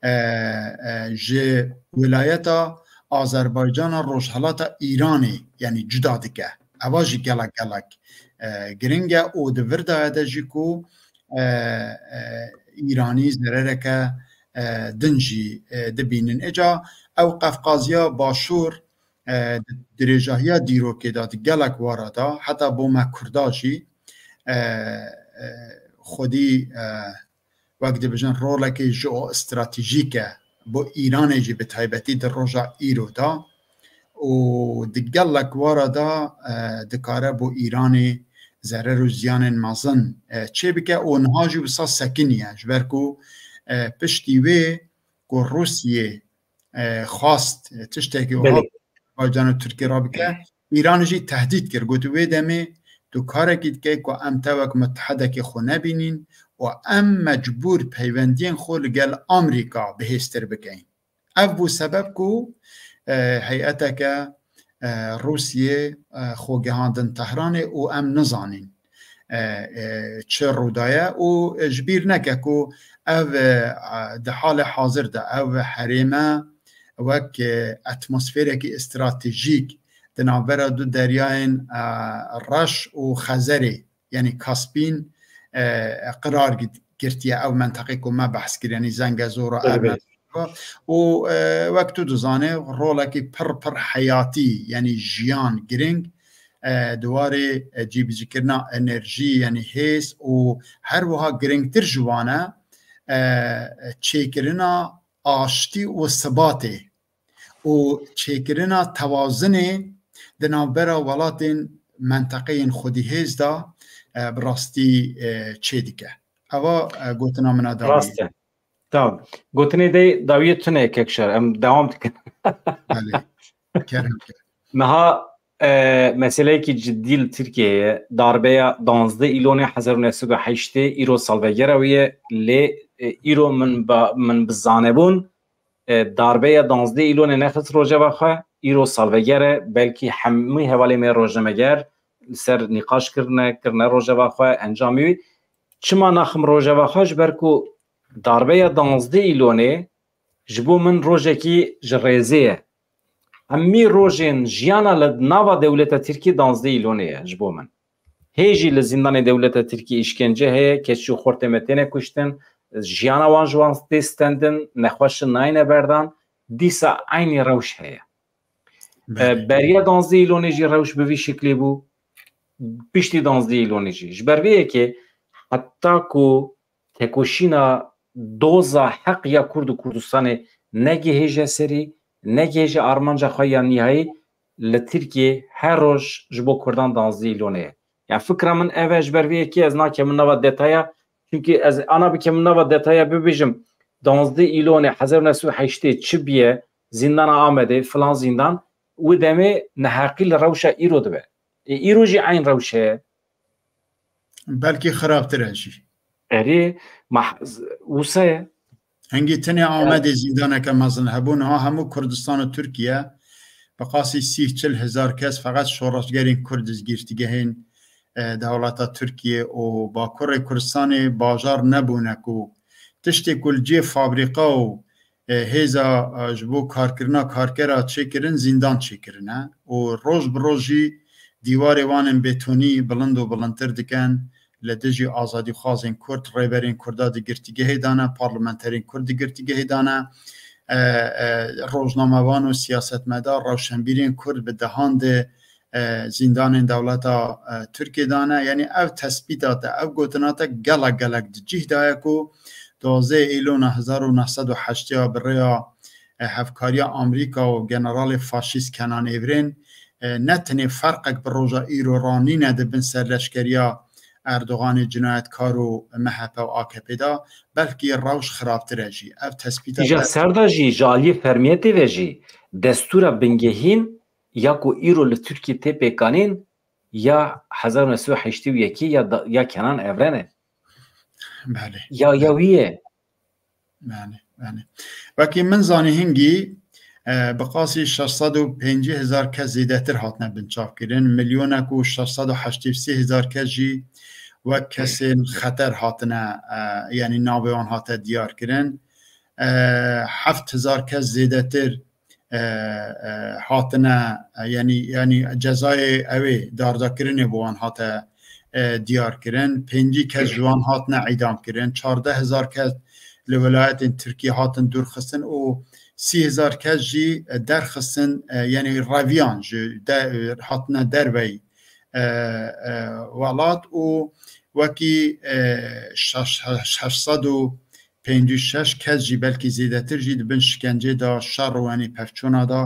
e, e, ji wilayeta Azerbaycana Rojhelata Îranê, yanî cuda dike. Eva jî gelek, gelek, e, giring e û di vir de ye de jî ku, e, e, Îranî zerereke, e, din jî, e, dibînin. Îca ew Qefqaziya Başûr, e, di dirêjahiya dîrokê de, di gelek wara de, heta bo me Kurda jî, e, e, xwedî, e, wek dibêjin rolekê jeostratejîk e bo Îranê jî, bi taybetî di roja îro de û di gelek wara de, e, dikare bo Îranê zerer û ziyanên mezin, e, çêbike û niha jî wisa sekiniye, ji ber ku, e, piştî wê ku Rûsiyê, e, xwast, e, tiştekî wiha Belê. Azerbaycan û Tirkiyê re bike, Îran jî tehdît kir. Got, wê demê tu karekî dikey ku em te wek mutehedekê xwe nebînîn û em mecbûr peywendiyên xwe li gel Amerîka bihêztir bikeyin. Ev bû sebeb ku, e, heyeteke, e, Rûsiyê, e, xwe gihandin Tehranê û em nizanîn, e, e, çi rû daye û ji bîr neke ku ev, e, di halê hazir de ev herême wek, e, atmosferekî stratejîk di navbera du deryayên, e, Reş û Xezerê, yanî Kaspîn, e, qirar gi-, girtiye ew menteqê ku me behs kir, yanî Zengezora, Ermen-, û, e, wek tu dizanê, rolekî pir, pir heyatî, yanî jiyan giring, e, di warê, e, cîbicîkirina enerjî, yanî hêz û her wiha giringtir ji wan e, e, çêkirina aştî û sibatê û çêkirina tewazinê di navbera welatên menteqeyên xwedî hêz de, e, bi rastî, e, çêdike. Eva, e, gotina min a dawî. Rast e. Tamam. Gotinê de dawiyê tune kekşer. Em devam dikin. Belê. Kerem ke. Niha, e, meseleyekî cidî li Tirkiyeyê ye. Darbeya danzdeh Îlonê hezar û neh sed û heştê îro salvegera wî ye. Lê, e, îro min ba-, min bi zanebûn, e, darbeya danzdeh Îlonê nexist rojeva xwe, îro salveger e, belkî hemû hevalê me rojnameger li ser nîqaş kirine, kirine rojeva xwe, encamê wî. Çima naxim rojeva xwe? Ji ber ku darbeya danzdeh Îlonê ji bo min rojekî ji rêzê ye. Hemî rojên jiyana li nava dewleta Tirkî danzdeh Îlonê ye ji bo min. Hê jî li zîndanê dewleta Tirkî îşkence heye, keçî û xortê me têne kuştin, jiyana wan ji wan tê stendin, nexweşin nayne berdan, dîsa eynî rewş heye. Belê. E, beriya danzdeh Îlonê jî rewş bi vî şiklê bû, piştî danzdeh Îlonê jî. Ji ber vê yekê heta ku tekoşîna doza heq ya Kurd û Kurdistanê negihêje serî, negihêje armanca xwe ya nîhayî, li Tirkiyê her roj ji bo Kurdan danzdeh Îlonê ye. Yani fikra min ev e, ji ber vê yekê ez nakemin nava detaya, çunkî ez ana bikemin nava detaya bibêjim, danzdeh Îlonê hezar û neh sed û heştê çi biye, zîndana Amedê, filan zîndan, wê demê neheqî li rewşa îro dibe. Ê, îro jî eyn rewş heye. Belkî xirabtir e jî. Erê, mah-, wisa ye. Hingî tenê Amedê zîndaneke mezin hebû, niha hemû Kurdistan û Tirkiye bi qasî sî çil hezar kes feqet şoreşgerên Kurd dizgîrtîgehên, e, dewleta Tirkiye û Bakurê Kurdistanê bajar nebûne ku tiştê ku li cihê fabrîka û e, hêza, e, ji bo karkirina karkera çêkirin, zîndan çêkirine û roj bi roj jî dîwarê wan ên betonî bilind û bilindtir dikin, li dijî azadîxwazên Kurd, rêberên Kurda di girtîgehê de ne, parlamenterên Kurd di girtîgehê de ne, e, e, rojnamevan û siyasetmedar, rewşenbîrên Kurd bi dehan di, e, zîndanên dewleta, e, Tirkiyê de ne. Yanî ev tespîta te, ev gotina te gelek gelek di cih de ye ku duwazdeh Îlona hezar û neh sed û heştê ya bi rêya, e, hevkariya Amerîka û generalê faşîst Kenan Êvrên, e, ne tenê ferqek bi roja îro re nîne di bin serleşkeriya Erdoganê cinayetkar û M H P û A K P de, belkî rewş xirabtir e jî. Ev tespîta Îja te ser de jî, ji aliyê fermiyetê ve jî, destûra bingehîn ya ku îro li Tirkiyê tê pêkanîn, ya hezar û neh sed û heştê û yekê ya da, ya Kenan Evren e. Belê. Ya, ya wî ye. Belê, belê. Wekî min zanî hingî, e, bi qasî şeş sed û pêncî hezar kes zêdetir hatine binçavkirin, milyonek û şeş sed û heştê û sê hezar kes jî wek kesên xeter hatine, e, yanî navê wan hate diyar kirin. E, heft hezar kes zêdetir, e, e, hatine, e, yanî, yanî cezayê ew ê dardakirinê bo wan hate, e, diyar kirin. Pêncî kes ji wan hatine îdam kirin. Çardeh hezar kes li welayetên Tirkiyê hatin dûrxistin û sî hezar kes jî, e, derxistin, e, yanî reviyan ji de, e, hatine derveyî, e, e, welat û wekî, e, şeş, şeş sed û pêncî û şeş kes jî, belkî zêdetir jî, di bin şikencê de, şer û yanî pevçûna de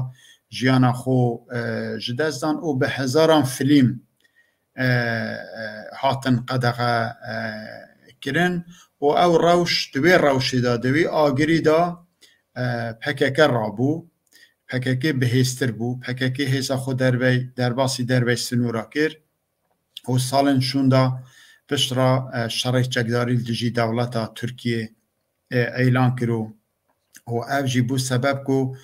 jiyana xwe, e, ji dest dan û bi hezaran filîm, e, e, hatin qedexe, e, kirin û ew rewş, di wê rewşê de, di wê agirî de, e, P K K rabû. P K K bihêztir bû. P K K hêza xwe dervey, derbasî dervey sinûra kir û salên şûnda pişt re, e, şerê çekdarî li dijî dewleta Tirkiyê, e, îlan kir û, û ev jî bû sebeb ku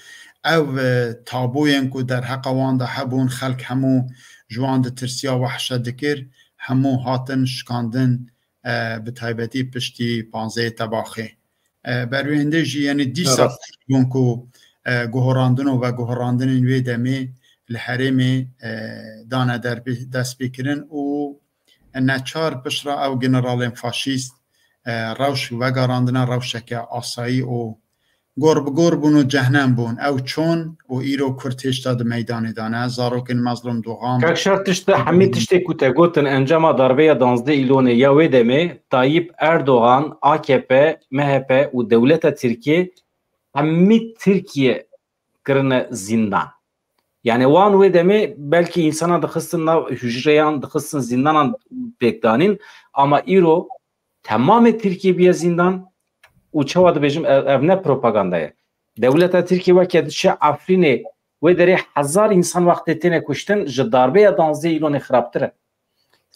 ev, e, taboyên ku derheqa wan de hebûn, xelk hemû ji wan ditirsiya, wehşet dikir, hemû hatin şikandin, e, bi taybetî piştî panzdehê Tebaxê. E, ber wê hindê jî, yanî dîsa Rast. bûn ku, e, guherandin û veguherandinên wê demê li herêmê, e, dane derbi-, destpêkirin û neçar pişt re ew generalên faşîst, e, rewş vegerandine rewşeke asayî û gor bi gor bûn û cehnem bûn. Ew çûn û îro Kurd hêşta di meydanê de ne. Zarokên mezlûm doxan. Kak Şer, tişt, hemî tiştê ku te gotin encama darbeya danzdeh Îlonê ya wê demê, Tayyip Erdogan, A K P, M H P û dewleta Tirkiyê hemî Tirkiye kirine zîndan. Yani wan wê demê belkî însanan dixistin nav hujreyan, dixistin zîndanan pêk danîn, ama îro temamê Tirkiye bûye zîndan û çawa dibêjim, ev, ev ne propaganda ye. Dewleta Tirkiye weke diçe Efrînê, wê derê hezar însan wextê têne kuştin, ji darbeya danzdeh Îlonê xirabtir e.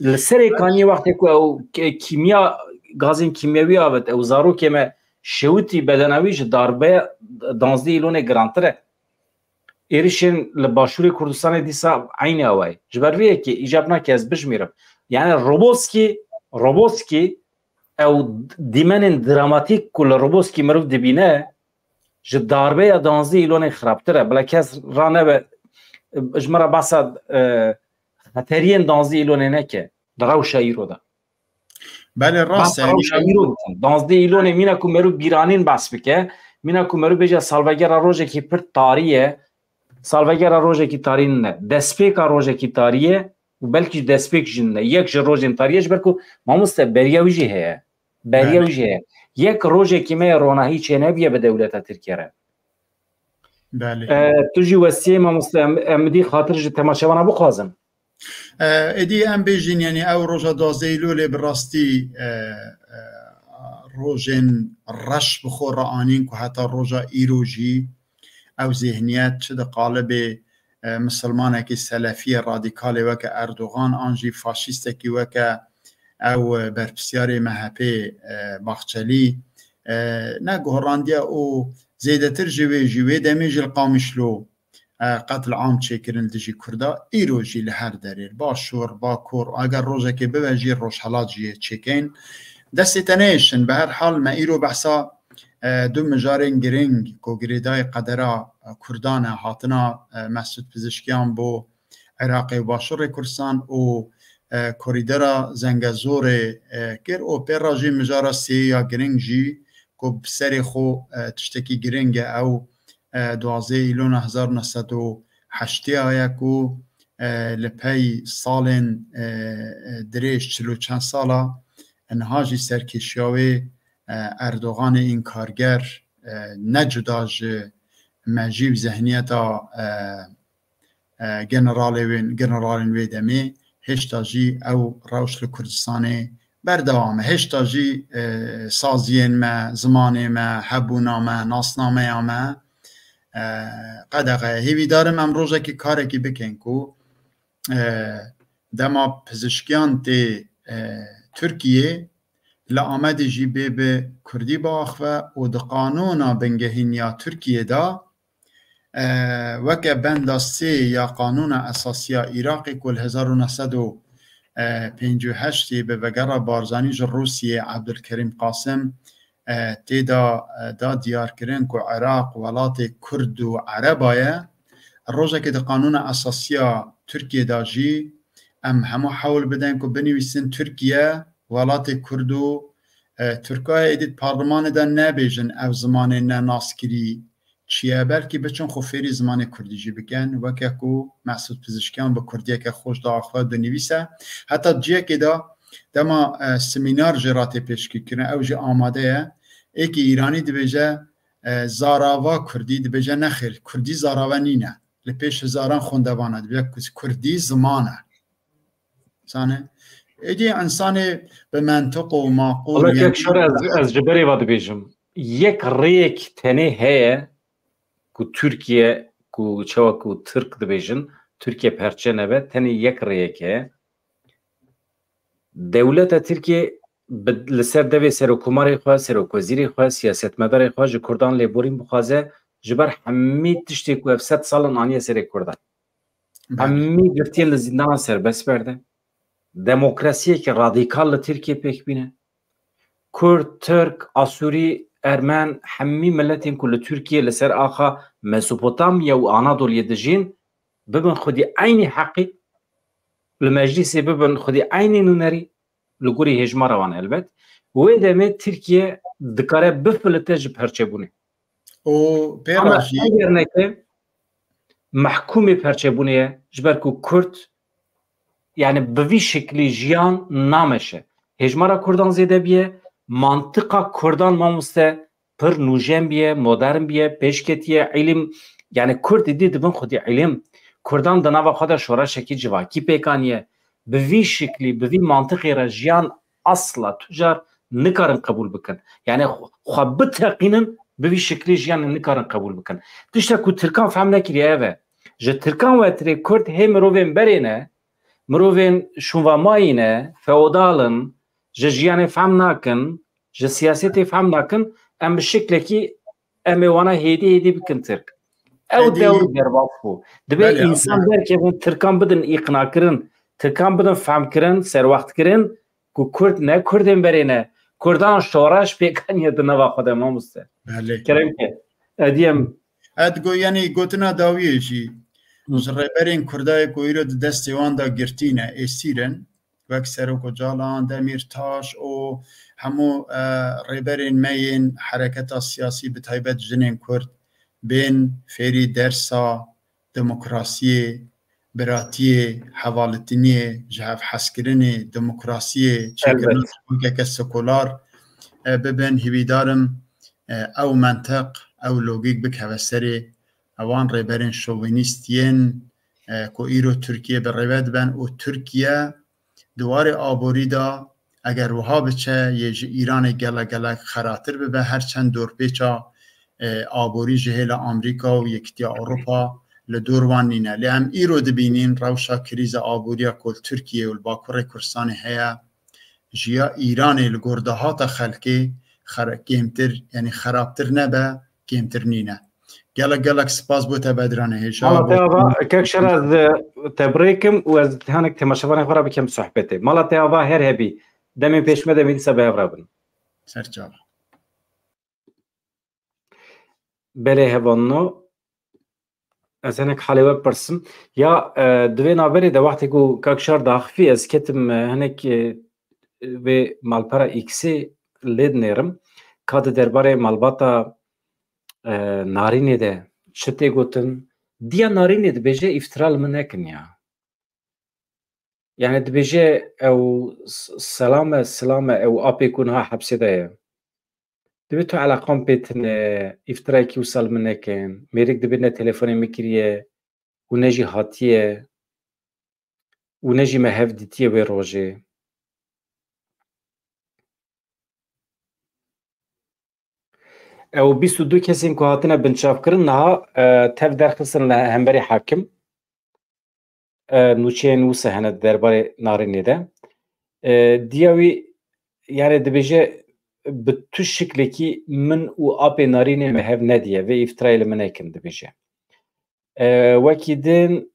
Li Serê Kaniyê wextê ku ew ke-, kîmya, gazên kîmyewî avêt, ew zarokê me şewitî bedena wî, ji darbeya danzdeh Îlonê girantir e. Êrişên li Başûrê Kurdistanê dîsa eynî awa ye. Ji ber vê yekê îcab nake ez bijmîrim. Yani Roboskî, Roboskî, ew dîmenên dramatîk ku li Roboskî mirov dibîne, ji darbeya danzdeh Îlonê xirabtir e. Bila kes ranebe, ji min re behsa, e, xeteriyên danzdeh Îlonê neke. Di rewşa îro de. Belê, rast e. Behsa rewşa îro bikin. Danzdeh Îlonê mîna ku merû bîranîn behs bike, mîna ku merû bêje salvegera rojekî pir tarî ye, salvegera rojekî tarî nîne, destpêka rojekî tarî ye û belkî destpêk jî nîne. Yek ji rojên tarî ye, ji ber ku mamoste beriya wî jî heye. Beriya Belê. wî jî heye. Yek rojekî me ye ronahî çênebiye bi dewleta Tirkiye re. Belê. E, tu jî westiyê mamoste, em, em dî xatir ji temaşevana bixwazin. E, êdî em bêjin, yani ew roja duwazdeh Îlolê bi rastî, e, e, rojên reş bi xwe re anîn ku heta roja îro jî ew zêhniyet çi di qalibê, e, misilmanekî selefiyê radîkalê weke Erdogan an jî faşîstekî weke ew, e, berpisyarê M H P'ê, e, Bahçelî, e, neguherandiye û zêdetir ji wê jî wê demê jî li Qamişlo, e, qetl am çêkirin li dijî Kurda, îro jî li her derê, Başûr, Bakur, eger rojekê bibe jî Rojhelat jî yê çêkeyn. Destê te neyêşin, bi her hal me îro behsa, e, du mijarên girîng ku girêdayî qedera, e, Kurdan e, hatina, e, Mesûd Pizişkiyan bo Iraqê û Başûrê Kurdistan û, e, korîdora Zengezorê, e, kir û pê re jî mijara sêyê ya girîng jî ku bi serê xwe, e, tiştekî girîng e ew, e, duwazdeh Îlona hezar neh sed û heştê ye ku, e, li pey salên, e, e, dirêj çil û çend sala niha jî serkêşiya wê, e, Erdoganê înkarger, e, ne cuda ji mejî û zehniyeta, e, e, generalê wê, generalên wê demê hêşta jî ew rewş li Kurdistanê berdewam e. Hêşta jî, e, saziyên me, zimanê me, hebûna me, nasnameya me, e, qedexe ye. Hêvîdar im em rojekê karekî bikin ku, e, dema pizişkiyan tê, e, Tirkiyê, li Amedê jî bê bi Kurdî biaxive û di qanûna bingehîn ya Tirkiyê de, e, weke benda sê ya Qanûna Esasiya Iraqê ku li hezar û neh sed û pêncî û heştê bi vegera Barzanî ji Rûsiyê Ebdulkerîm Qasim, e, tê de, e, da diyarkirin ku Iraq welatê Kurd û Ereba ye. Rojekê di Qanûna Esasiya Tirkiyê de jî em hemû hewl bidin ku binivîsin Tirkiye welatê Kurd û, e, Tirka ye, êdî di parlimanê de nebêjin ev zimanê ne naskirî çi ye, belkî biçin xwe fêrî zimanê kurdî jî bikin, weke ku Mesûd Pizişkiyan bi kurdiyeke xweş diaxive dinivîse. Heta ciyekê de dema, e, semînar jê re tê pêşkêkirin, ew jî amade ye. Êkî îranî dibêje, e, zarava kurdî, dibêje nexêr, kurdî zarava nîne. Li pêş hezaran xwendevana dibêje ku kurdî ziman e. Zane, êdî însanê bi mentiq û maqûl, Wala yani kek şer ez, ez ji berê ve dibêjim. Yek rêyek tenê heye ku Tirkiye, ku çawa ku Tirk dibêjin, Tirkiye perçe nebe, tenê yek rêyek heye. Dewleta Tirkiye bi, li ser devê serokkomarê xwe, serokwezîrê xwe, siyasetmedarê xwe ji Kurdan lêborîn bixwaze, ji ber hemî tiştê ku ev sed sal in aniye serê Kurdan. Belê. Hemî girtiyên li zîndana serbest berde. Demokrasiyeke radîkal li Tirkiye pêk bîne. Kurd, Tirk, Asûrî, Ermen, hemî miletên ku li Tirkiye li ser axa Mesopotamya û Anadoliyê dijîn, bibin xwedî eynî heqî, li meclîsê bibin xwedî eynî nûnerî, li gorî hêjmara wan elbet. Wê demê Tirkiye dikare bifilite ji perçebûnê. Û pê Ama re jî eger neke, mehkûmê perçebûnê ye, ji ber ku Kurd, yani bi vî şeklî jiyan nameşe. Hêjmara Kurdan zêde biye, mantiqa Kurdan, mamoste, pir nûjen biye, modern biye, pêşketiye, îlim, yani Kurd êdî dibin xwedî îlim. Kurdan di nava xwe de şoreşekî civakî pêk aniye. Bi vî şeklî, bi vî mantiqê re jiyan asla tu car nikarin qebûl bikin. Yani xwe, xwe biteqînin, bi vî şeklî jiyan nikarin qebûl bikin. Tişta ku Tirkan fehm nekiriye ev e. Ji Tirkan wetirê Kurd hê mirovên berê ne, mirovên şûnvamayî ne, feodal in, ji jiyanê fehm nakin, ji siyasetê fehm nakin, em bi şeklekî em ê wana hêdî hêdî bikin Tirk. Ew Hêdî dewr derbas bû. Dibê Belê, însan belê. derkevin, Tirkan bidin îqnakirin, Tirkan bidin fehmkirin, serwextkirin ku Kurd ne Kurdên berê ne. Kurdan şoreş pêk aniye di nava xwe de, mamoste. Belê. Kerem ke. Ediyem. Ed go-, yani gotina dawiyê jî Hı. ji rêberên Kurdayê ku îro di destê wan de girtî ne, êsîr in. Wek Serok Ocalan, Demîrtaş û hemû, e, rêberên me yên hereketa siyasî, bi taybet jinên Kurd, bên fêrî dersa demokrasiyê, biratiyê, hevaltiniyê, ji hev hezkirinê, demokrasiyê, çêkirina Elbet. sivokeke sekular, e, bibin. Hîvîdar im, e, ew mentiq, ew logîk bikeve serê ewan rêberên şovînîst yên, e, ku îro Tirkiye bi rêve diben û Tirkiye di warê aborî de eger wiha biçe, yê ji Îranê gelek gelek xeratir bibe, her çend dorpêça, e, aborî ji hêla Amerîka û Yekîtiya Ewropa li dor wan nîne. Lê em îro dibînîn rewşa krîza aboriya ku li Tirkiye û li Bakurê Kurdistanê heye, ji ya Îranê li gor dahata xelkê xera-, kêmtir, yani xerabtir nebe, kêmtir nîne. Gelek gelek spas bo te Bedranê hêja. Mala te ava, kek Şer, ez, e, te birêkim û ez hinek temaşevanên xwe re bikim sohbetê. Mala te ava her hebî. Demên pêş me demê dîsa bi hev re bin. Serçava. Belê hevalno. Ez hinek halê we pirsim. Ya, e, di vê navberê de wextê ku Kak Şar daxifî, ez ketim, e, hinek, e, vê malpera X-ê lê dinêrim. Ka di derbarê malbata, e, Narînê de çi tê gotin? Diya Narînê dibêje, îftira li min nekin ya. Yani dibêje ew s-, selam e, silam e, ew apê ku niha hepsê de ye. Divê tu eleqan pê tune, îftirayekî wisa li min nekin. Mêrik dibê ne telefonê min kiriye û ne jî hatiye û ne jî me hev dîtiye wê rojê. Ew bîst û du kesên ku hatine binçavkirin niha, e, tev derxistin li hemberî hakim. E, nûçeyên wisa hene di derbarê Narînê de. E, diya wî, yani dibêje, bi tu şiklekî min û apê Narînê me hev nediye, vê îftirayê li min nekin, dibêje. E, wekî din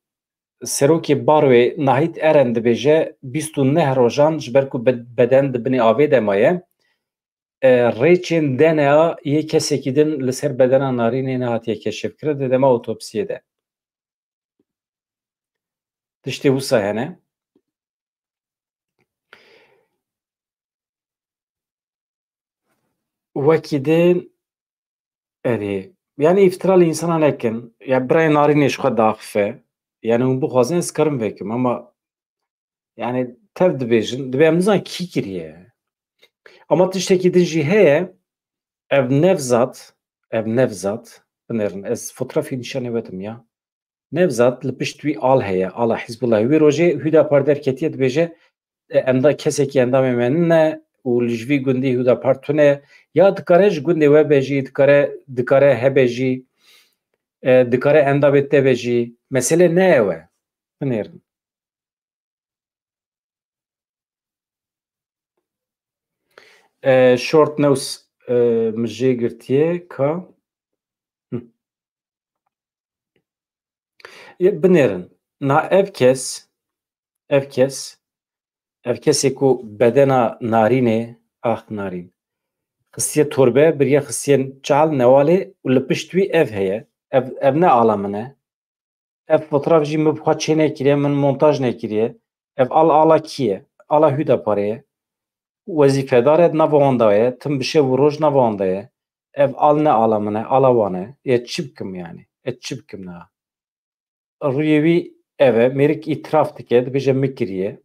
serokê Barwê Nahît Eren dibêje, bîst û neh rojan ji ber ku be-, beden di binê avê de maye, e, rêçên D N A yê kesekî din li ser bedena Narînê nehatiye keşifkirin di dema otopsiyê de. Tiştê wisa hene. Wekî din, erê, yani îftira li însana nekin. Ya birayê Narînê ji xwe daxife. Yani hûn bixwazin ez karim vekim ama yani tev dibêjin. Dibê em nizan kî kiriye. Ama tiştekî din jî heye. Ev Nevzat, ev Nevzat, binêrin. Ez fotoğrafê nîşanê we dim ya. Nevzat li pişt wî al heye, ala Hizbullah. Wî rojê Hüdapar derketiye, dibêje, e, enda-, kesekî endamê me nine û li ji vî gundî Hüdapar tune. Ya dikare ji gundê we be jî, dikare, dikare hebe jî, e, dikare endamê te be jî. Mesele ne ew e. Binêrin. E, short news, e, min jê girtiye ka. Hı. Yê binêrin. Na ev kes, ev kes, ev kesê ku bedena Narînê, ax Narîn, xistiye torbe, biriye xistiye çal, newalê û li pişt wî ev heye. Ev, ev ne ala min e. Ev fotoğraf jî min bi xwe çê nekiriye, min montaj nekiriye. Ev al ala kî ye? Ala Hüdaparê ye. Wezîfedar e, di nava wan de ye. Tim bi şev û roj nava wan de ye. Ev al ne ala min e, ala wan e. Ez çi bikim yani? Ez çi bikim niha? Rûyê wî ev e. Mêrik îtiraf dike, dibêje min kiriye.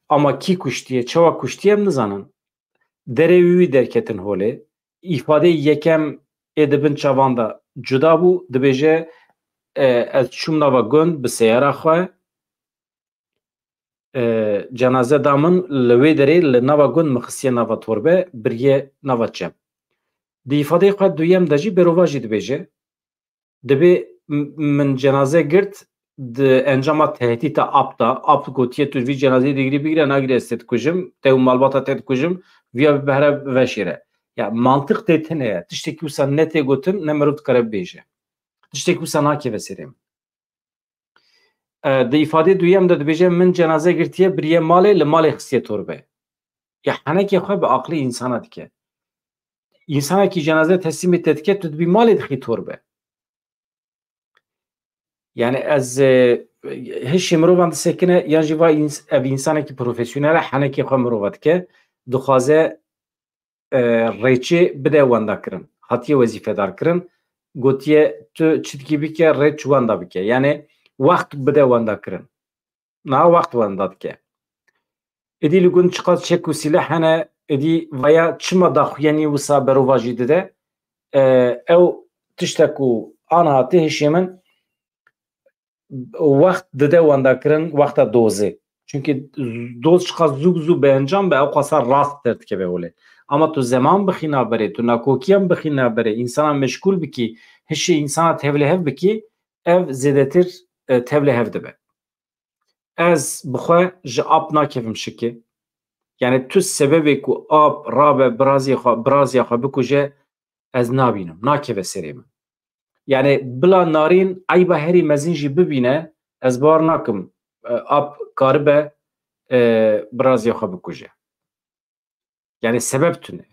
Ama kî kuştiye, çawa kuştiye em nizanin. Derê wî wî derketin holê. Îfadeyê yekem ê di bin çavan de cuda bû, dibêje, e, ez çûm nava gund bi seyara xwe, e, cenaze da min li wê derê li nava gund min xistiye nava torbe, biriye nava çem. Di îfadeyê xwe duyem de jî berovajî dibêje, Dibê m-, min cenaze girt, di encama tehdîta ap da, ap gotiye tu vî cenazeyê digirî bigire, nagirî ez te dikujim, te û malbata te dikujim, viya bi behre veşêre. Ya mantiq tê tune ye. Tiştekî wisa ne tê gotin, ne mirov dikare bibêje. Tiştekî wisa nakeve serê min. E, di îfadê duyem de dibêje, min cenaze girtiye, biriye malê, li malê xistiye torbe. Ya henekê xwe bi aqlê însana dike. Însanekî cenaze teslîmê te dike, tu dibî malê dixî torbe. Yani ez, e, hişê mirovan disekine, yan jî va ins-, ev însanekî profesyonel e, henekê xwe mirova dike, dixwaze, e, rêçê bide wenda kirin. Hatiye wezîfedar kirin, gotiye tu çitkî bike, rêç wenda bike. Yani wext bide wenda kirin. Niha wext wenda dike. Êdî li gund çiqas çek û sîleh hene, êdî vaya çima daxuyanî wisa berovajî dide? E, ew tiştek ku aniha tê hişê min, wext dide wendakirin wexta dozê. Çunkî doz çiqas zû bi zû bi encam be, ew qasa rast derdikeve holê. Ama tu zeman bixî navberê, tu nakokiyan bixî navberê, însana meşgûl bikî, hişê însana tevlîhev bikî, ev zêdetir, e, tevlîhev dibe. Ez bi xwe ji ap nakevim şikê. Yani tu sebebê ku ap rabe birazê xwe, biraziya xwe bikuje, ez nabînim, nakeve serê min. Yani bila Narîn eyba herî mezin jî bibîne, ez bawer nakim, e, ap karibe, e, biraziya xwe bikuje. Yani sebeb tune.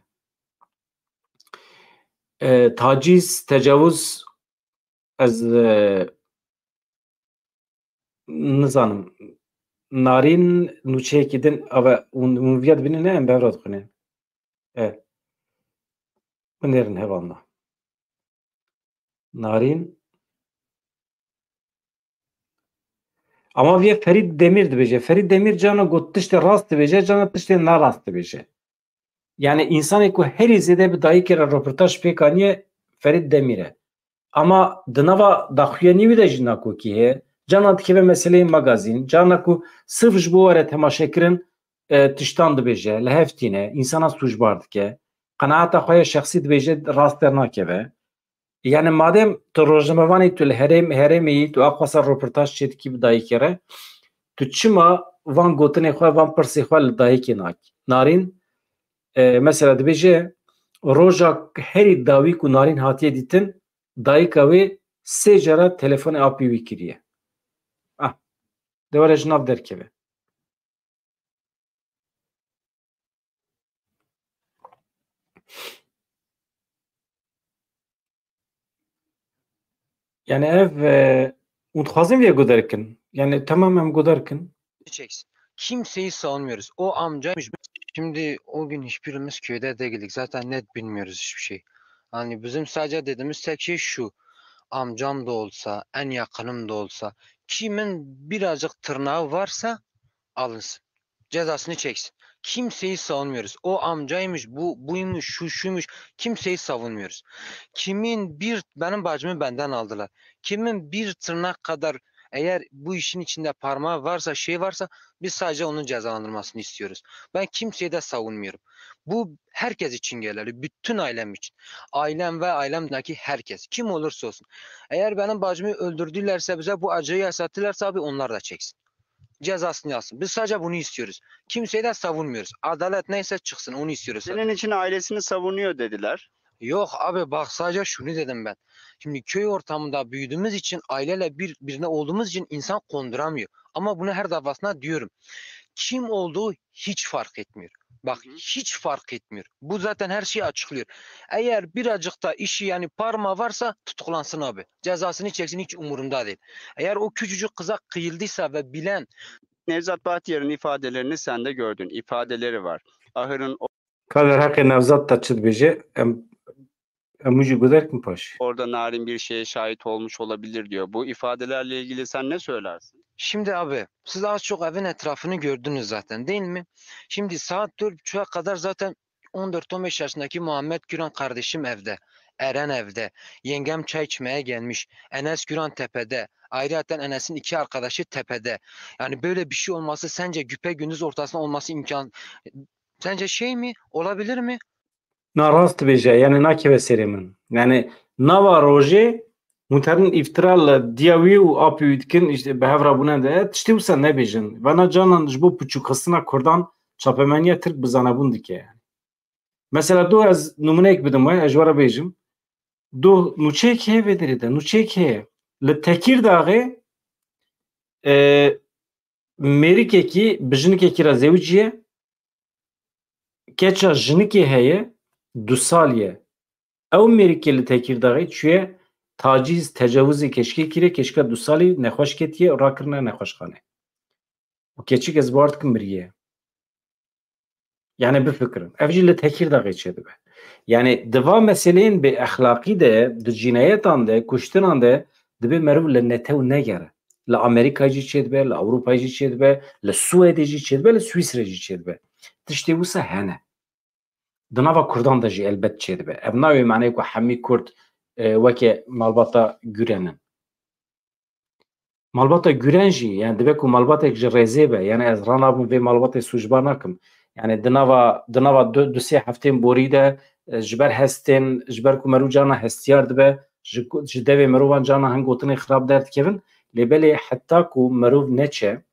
E, taciz, tecawuz, ez, e, nizanim. Narîn nûçeyekî din, eve, hûn, hûn viya dibînin ne, em bi hev re dixwînin. E, binêrin hevalna. Narîn. Ama viye Ferîd Demîr dibêje. Ferîd Demîr cana got tiştê rast dibêje, cana tiştê narast dibêje. Yani, insanê ku herî zêde bi dayikê re roportaj pêk aniye, Ferîd Demîr e. Ama di nava daxuyanî wî de jî nakokî heye. Carna dikeve meseleyê magazîn, carna ku sirf ji bo were temaşekirin, e, tiştan dibêje, li hev tîne, însana sûcbar dike. Qenaeta xwe ya şexsî dibêje, rast dernakeve. Yani, madem tu rojnamevanî, tu li herêm-, herêmê yî, tu axwasa roportaj çêdikî bi dayikê re, tu çima van gotinê xwe, van pirsê xwe li dayikê nakî? Narîn, e, mesela dibêje, roja herî dawî ku Narîn hatiye dîtin, dayika wê sê cara telefonê apî wî kiriye. Ah, de were ji nav derkeve. Yani ev, e, hûn dixwazin vê guder kin. Yani tamam, em guder kin. Çeksin. Kimseyi savunmuyoruz. O amcaymış. Şimdi o gün hiçbirimiz köyde değildik. Zaten net bilmiyoruz hiçbir şey. Yani bizim sadece dediğimiz tek şey şu. Amcam da olsa, en yakınım da olsa, kimin birazcık tırnağı varsa alınsın. Cezasını çeksin. Kimseyi savunmuyoruz. O amcaymış, bu buymuş, şu şuymuş. Kimseyi savunmuyoruz. Kimin bir, benim bacımı benden aldılar. Kimin bir tırnak kadar eğer bu işin içinde parmağı varsa, şey varsa, biz sadece onun cezalandırmasını istiyoruz. Ben kimseyi de savunmuyorum. Bu herkes için geçerli. Bütün ailem için. Ailem ve ailemdeki herkes. Kim olursa olsun. Eğer benim bacımı öldürdülerse, bize bu acıyı yaşattılarsa abi, onlar da çeksin. Cezasını yazsın. Biz sadece bunu istiyoruz. Kimseyi de savunmuyoruz. Adalet neyse çıksın, onu istiyoruz sadece. Senin için ailesini savunuyor dediler. Yok abi, bak, sadece şunu dedim ben. Şimdi köy ortamında büyüdüğümüz için, aileyle bir, birine olduğumuz için insan konduramıyor. Ama bunu her defasında diyorum. Kim olduğu hiç fark etmiyor. Bak, Hı hı. hiç fark etmiyor. Bu zaten her şeyi açıklıyor. Eğer birazcık da işi, yani parmağı varsa, tutuklansın abi. Cezasını çeksin, hiç umurumda değil. Eğer o küçücük kıza kıyıldıysa ve bilen Nevzat Bahtiyar'ın ifadelerini sen de gördün. İfadeleri var. Ahırın Ka derheqê Nevzat te çi dibêje, em, em wî jî guder kin paşê. Orada Narin bir şeye şahit olmuş olabilir diyor. Bu ifadelerle ilgili sen ne söylersin? Şimdi abi, siz az çok evin etrafını gördünüz zaten, değil mi? Şimdi saat dört buçuğa kadar zaten on dört on beş yaşındaki Muhammed Güran kardeşim evde, Eren evde, yengem çay içmeye gelmiş, Enes Güran tepede, ayrıyeten Enes'in iki arkadaşı tepede. Yani böyle bir şey olması sence güpe gündüz ortasında olması imkan, sence şey mi? Olabilir mi? Na rast dibêje, yani nakeve serê min. Yani nava rojê hûn terin îftira li diya wî û apê wî dikin, işte bi hev re bûne de, tiştê wisa nebêjin. Vana canan ji bo piçûkxistina Kurdan çapemeniya Tirk bi zanebûn dike. Mesela do ez nûmuneyek bidim we, ez ji we re bêjim. Do nûçeyek heye vê derê de, nûçeyek heye. Li Tekîrdaxê, e, mêrikekî bi jinikekî re zewiciye, keça jinikê heye, du salî ye. Ew mêrikê li Tekîrdaxê çûye tacîz, tecawizê keçikê kiriye, keçika du salî nexweş ketiye û rakirine nexweşxane. Û keçik, ez bawer dikim, miriye. Yani bifikirin. Ev jî li Tekîrdaxê çêdibe. Yani di va meseleyên bêexlaqî de, di cînayetan de, kuştinan de dibe meriv li netew negere. Li Amerîkayê jî çêdibe, li Ewropayê jî çêdibe, li Swêdê jî çêdibe, li Swîsrê jî çêdibe. Tiştê wisa hene. Di nava Kurdan de jî elbet çêdibe. Ev nayê maneyê ku hemî Kurd, e, weke malbata Gulen in. Malbata Gulen jî, yani dibe ku malbatek ji rêzê be, yani ez ranabim vê malbatê sûcbar nakim. Yani di nava, di nava du, du sê heftên borî de, e, ji ber hestên, ji ber ku merû carna hestiyar dibe, ji ku, ji devê mirovan carna hin gotinê xirab derdikevin, lê belê heta ku mirov neçe,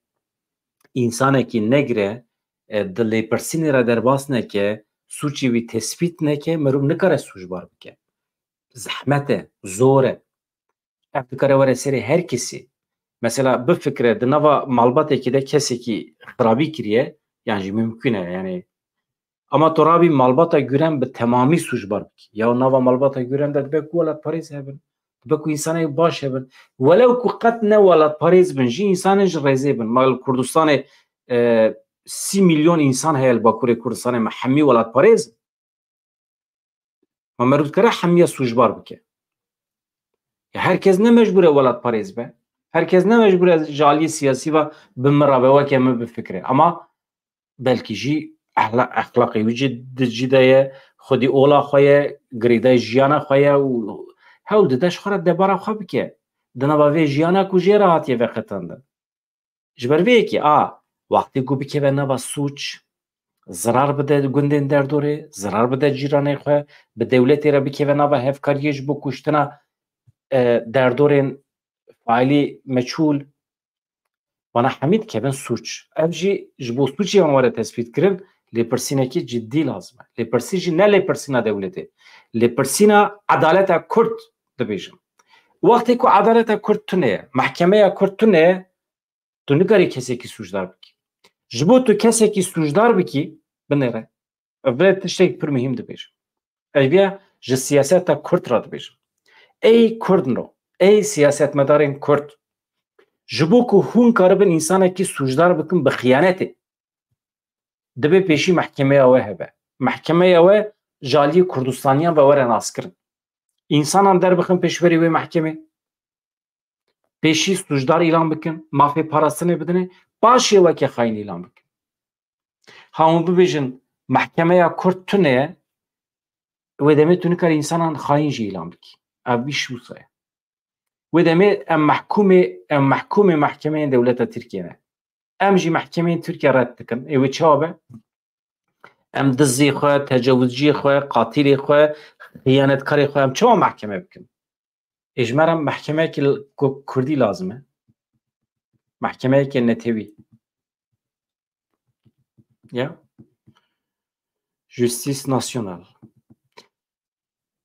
însanekî negire, e, di lêpirsînê re derbas neke, sûcê wî tespît neke, mirov nikare sûcbar bike. Zehmet e, zor e. Ev dikare were serê her kesî. Mesela bifikire, di nava malbatekî de kesekî xirabî kiriye, yan jî mimkun e, yani Ama tu rabî malbata Gulen bi temamî sûcbar bikî. Ya nava malbata Gulen de dibe ku welatparêz hebin. Dibe ku însanê baş hebin. Welew ku qet ne welatparêz bin jî, însanên ji rêzê bin. Ma li Kurdistanê, e, sî milyon însan heye li Bakurê Kurdistanê, me hemî welatparêz in. Ma meriv dikare hemiya sûcbar bike. Ya her kes ne mecbûr e welatparêz be. Her kes ne mecbûr e ji aliyê siyasî ve bi min re be, weke min bifikire. Ama belkî jî ehla-, exlaqê wî jî di cî de ye, xwedî ola xwe ye, girêdayî jiyana xwe ye û hewl dide ji xwe re debara xwe bike. Di nava vê jiyana ku jê re hatiye veqetandin. Ji ber vê yekê, a, wextê ku bikeve nava sûc, zirar bide gundên derdorê, zirar bide cîranê xwe, bi dewletê re bikeve nava hevkariyê ji bo kuştina, e, derdorên faîlî meçhûl, vana hemî dikevin sûc. Ev jî ji bo sûcê wan were tespîtkirin, lêpirsînekî cidî lazim e. Lêpirsî jî ne lêpirsîna dewletê. Lêpirsîna edaleta Kurd dibêjim. Wextê ku edaleta Kurd tune ye, mehkemeya Kurd tune ye, tu nikarî kesekî sûcdar bikî. Ji bo tu kesekî sûcdar bikî, binêre. Ev vê tiştek pir muhîm dibêjim. Ez vê ji siyaseta Kurd re dibêjim. Ey Kurdno, ey siyasetmedarên Kurd, ji bo ku hûn karibin însanekî sûcdar bikin bi xiyanetê, dibe pêşî mehkemeya we hebe. Mehkemeya we ji aliyê Kurdistaniyan ve were naskirin. Însanan derbixin pêşberî wê mehkemê. Pêşî sûcdar îlan bikin, mafê parastinê bidinê, paşê weke xayîn îlan bikin. Ha hûn bibêjin, mehkemeya Kurd tune ye, wê demê tu nikarî însanan xayîn jî îlan bikî. Ev bîş wisa ye. Wê demê em mehkûmê, em mehkûmê mehkemeyên dewleta Tirkiye ne. Em jî mehkemeyên Tirkiye red dikin. Ê wê çawa be? Em dizî xwe, tecawizciyê xwe, qatilê xwe, xiyanetkarê xwe em çawa mehkeme bikin? Ê ji me re mehkemeyekî li ku-, kurdî lazim e. Mehkemeyeke netewî. Ya. Justice national.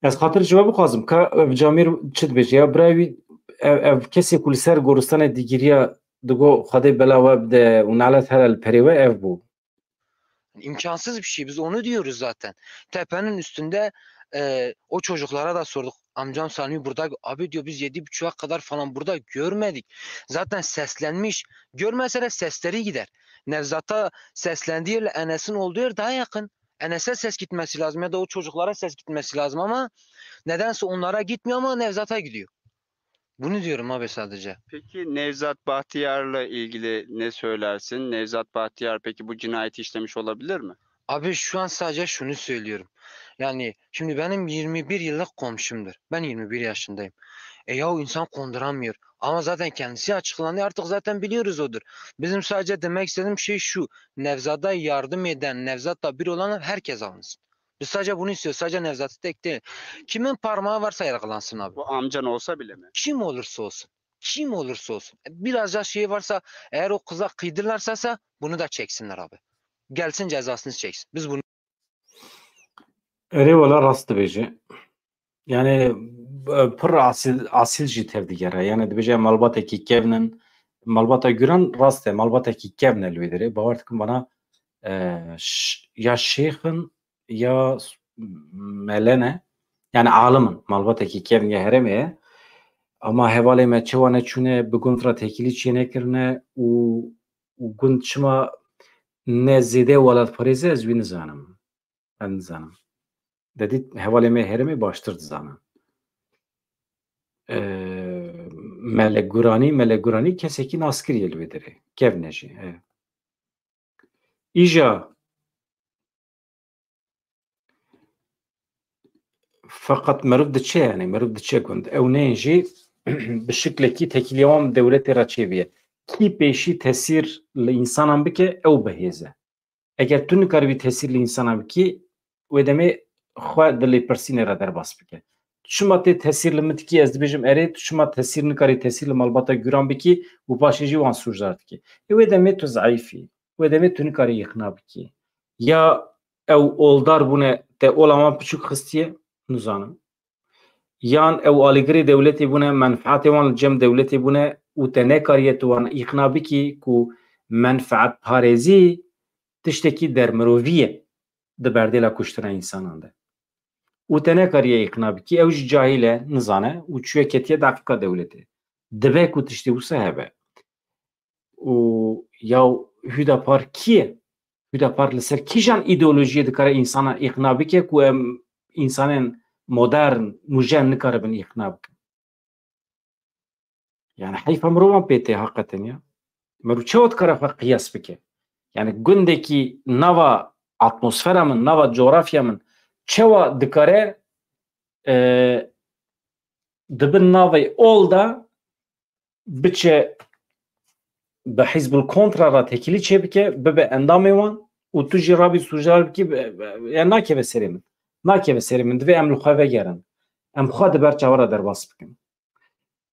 Ez xatir ji we bixwazim, ka ev Camîr çi dibêje? Ya birayê wî, ev, ev kesê ku li ser goristanê digiriya, digo Xwedê bela we bide û nalet here li perê we, ev bû. İmkansız bir şey. Biz onu diyoruz zaten. Tepenin üstünde, e, o çocuklara da sorduk. Amcam Sami burada, abi diyor, biz yedi buçuğa kadar falan burada görmedik. Zaten seslenmiş. Görmese de sesleri gider. Nevzat'a seslendiği yerle Enes'in olduğu yer daha yakın. Enes'e ses gitmesi lazım ya da o çocuklara ses gitmesi lazım ama nedense onlara gitmiyor ama Nevzat'a gidiyor. Bunu diyorum abi sadece. Peki Nevzat Bahtiyar'la ilgili ne söylersin? Nevzat Bahtiyar peki bu cinayeti işlemiş olabilir mi? Abi şu an sadece şunu söylüyorum. Yani şimdi benim yirmi bir yıllık komşumdur. Ben yirmi bir yaşındayım. E yahu insan konduramıyor. Ama zaten kendisi açıklandı. Artık zaten biliyoruz odur. Bizim sadece demek istediğim şey şu. Nevzat'a yardım eden, Nevzat'la bir olan herkes alınsın. Biz sadece bunu istiyoruz. Sadece Nevzat'ı tek değil. Kimin parmağı varsa yargılansın abi. Bu amcan olsa bile mi? Kim olursa olsun. Kim olursa olsun. Biraz da şey varsa, eğer o kıza kıydırlarsa bunu da çeksinler abi. Gelsin cezasını çeksin. Biz bunu Erê wela rast dibêje. Yani, e, pir asil, asil jî tevdigere. Yani dibêje malbatekî kevn in, malbata Gulen rast e, malbatekî kevn e li wê derê. Bawer dikim bana, e, ş-, ya şêx in ya s-, mele ne. Yani alim in, malbatekî kevn ya herêmê ye. Ama hevalê me çawa neçûne, bi gund re têkilî çênekirine û, û gund çima ne zêde welatparêz e, ez wî nizanim. Ez nizanim. De dît hevalê me herêmê baştir dizane. Ee, Mele Guranî, Mele Guranî kesekî naskirî ye li wê derê. Kevn e jî, e. Îja feqet meriv diçe, yani meriv diçe gund. Ew neyên jî bi şiklekî tekîliya wan dewletê re çêbîye. Kî pêşî tesîr li însanan bike, ew bi hêz e. Eger tu nikaribî tesîr li însanan bikî, wê demê xwe di lêpirsînê re derbas bike. Tu çima tê tesîr li min dikî, ez dibêjim erê, tu çima tesîr nikarî tesîr li malbata Guran bikî û paşê jî wan sûcdar dikî. Ê wê demê tu zeîf î. Wê demê tu nikarî îqna bikî. Ya ew oldar bûne, te ola wan piçûk xistiye, nizanim. Yan ew alîgirê dewletê bûne, menfaetê wan li cem dewletê bûne û te nekariye tu wan îqna bikî ku menfaetparêzî tiştekî dermirovî ye. di berdêla kuştina însanan de. Û te nekariye îqna bikî, ew jî cahîl e, nizane û çûye ketiye deqîqa dewletê. Dibe ku tiştê wisa hebe. Û ya Hüdapar kî ye? Hüdapar li ser kîjan îdeolojiyê dikare însana îqna bike ku em însanên modern, mujen nikaribin îqna bikin? Yani heyfa mirovan pê tê heqeten ya. Mero çawa dikare xwe qiyas bike? Yani gundekî nava atmosfera min, nava coğrafya min çawa dikare, e, di bin navê ol de biçe bi Hizbul Kontra re tekilî çêbike, bibe endamê wan û tu jî rabî sûcdar bikî, be-, be-, ya nakeve serê min. Nakeve serê min, divê em li xwe vegerin. Em xwe di ber çawa re derbas bikin.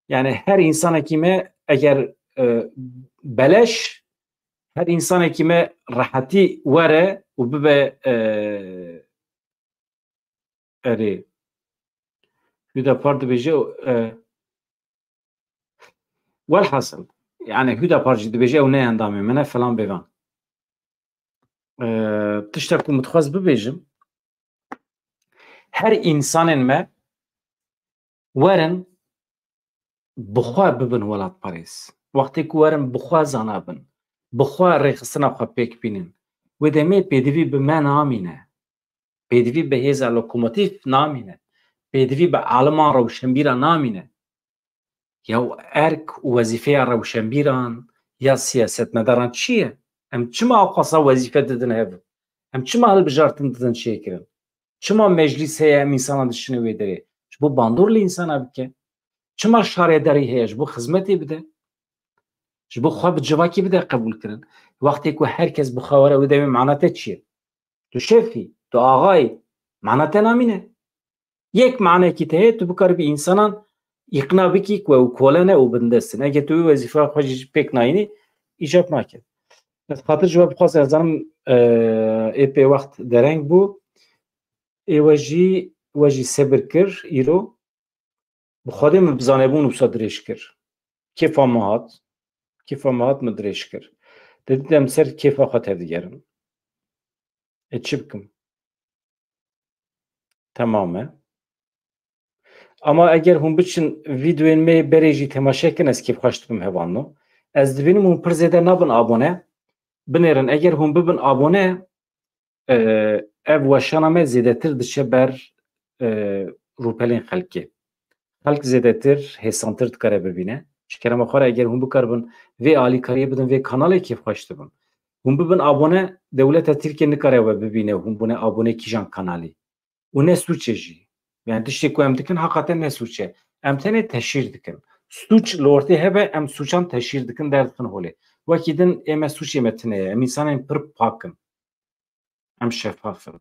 Yani her însanekî me eger, e, beleş, her însanekî me rehetî were û bibe, e, erê. Hüdapar dibêje, e, welhasil, yani Hüdapar jî dibêje ew ne endamê min e, filan bêvan. E, tiştek ku min dixwest bibêjim, her însanên me werin bi xwe bibin welatparêz. Wextê ku werin bi xwe zana bin, bi xwe rêxistina xwe pêk bînin, wê demê pêdivî bi me namîne. Pêdivî bi hêza lokomotîf namîne. Pêdivî bi aliman rewşenbîra namîne. Ya erk û wezîfeya rewşenbîran ya siyasetmedaran çi ye? Em çima ewqasa wezîfe didin hev? Em çima hilbijartin didin çêkirin? Çima meclîs heye em însanan dişine wê derê? Ji bo bandor li însana bike? Çima şaredarî heye? Ji bo xizmetê bide. Ji bo xwe bi civakî bide qebûlkirin. Wextê ku her kes bi xwe were wê demê mana te çi ye? Tu şefî, tu axayî, mana te namîne. Yek manekî te heye, tu bikaribî însanan îqna bikî ku ew kole ne û bindest in. Eger tu wê wezîfeya xwe jî pêk nayînî, îcab nake. Ez xatir ji we bixwazim, ez zanim, e, ê pê wext dereng bû. Ê we jî, we jî sebir kir îro. Bi Xwedê min bi zanebûn wisa dirêj kir. Kêfa min hat. Kêfa min hat, min dirêj kir. Te dît em ser kêfa xwe tevdigerin. Ê çi bikim? Temam e. Ama eger hûn biçin vîdeoyên me berê jî temaşe kin, ez kêfxweş dibim hevalno. Ez dibînim hûn pir zêde nabin abone. Binêrin, eger hûn bibin abone, e, ev weşana me zêdetir diçe ber, e, rûpelên xelkê. Xelk zêdetir, hêsantir dikare bibîne. Ji kerema xwe re eger hûn bikaribin vê alîkariyê bidin vê kanalê, kêfxweş dibim. Hûn bibin abone, dewleta Tirkiye nikare we bibîne, hûn bûne abone kîjan kanalî. Û ne sûç e jî. Yani tiştê ku em dikin heqaten ne sûç e. Em tenê teşhîr dikin. Sûç li ortê hebe, em sûçan teşhîr dikin, derdixin holê. Wekî din ê me sûçê me tune ye. Em însanên pir pak in. Em şefaf in.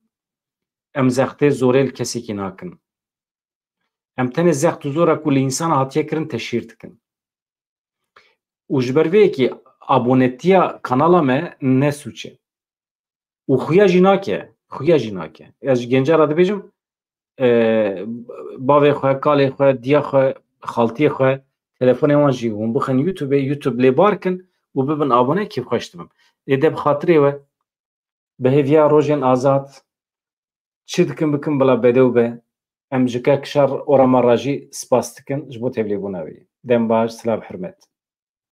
Em zextê zorê li kesekî nakin. Em tenê zext û zora ku li însana hatiye kirin teşhîr dikin. Û ji ber vê yekê abonetiya kanala me ne sûç e. Û xuya jî nake, xuya jî nake. Ez ji genca re dibêjim, e, bavê xwe, kalê xwe, diya xwe, xaltiyê xwe, telefonê wan jî hûn bixin YouTube, YouTube lê bar kin û bibin abone, kêfxweş dibim. Ê de bi xatirê we, bi hêviya rojên azad, çi dikin bikin bila bedew be. Em ji Kek Şar Orama re jî spas dikin ji bo tevlêbûna wê. Dem baş, silav, hurmet.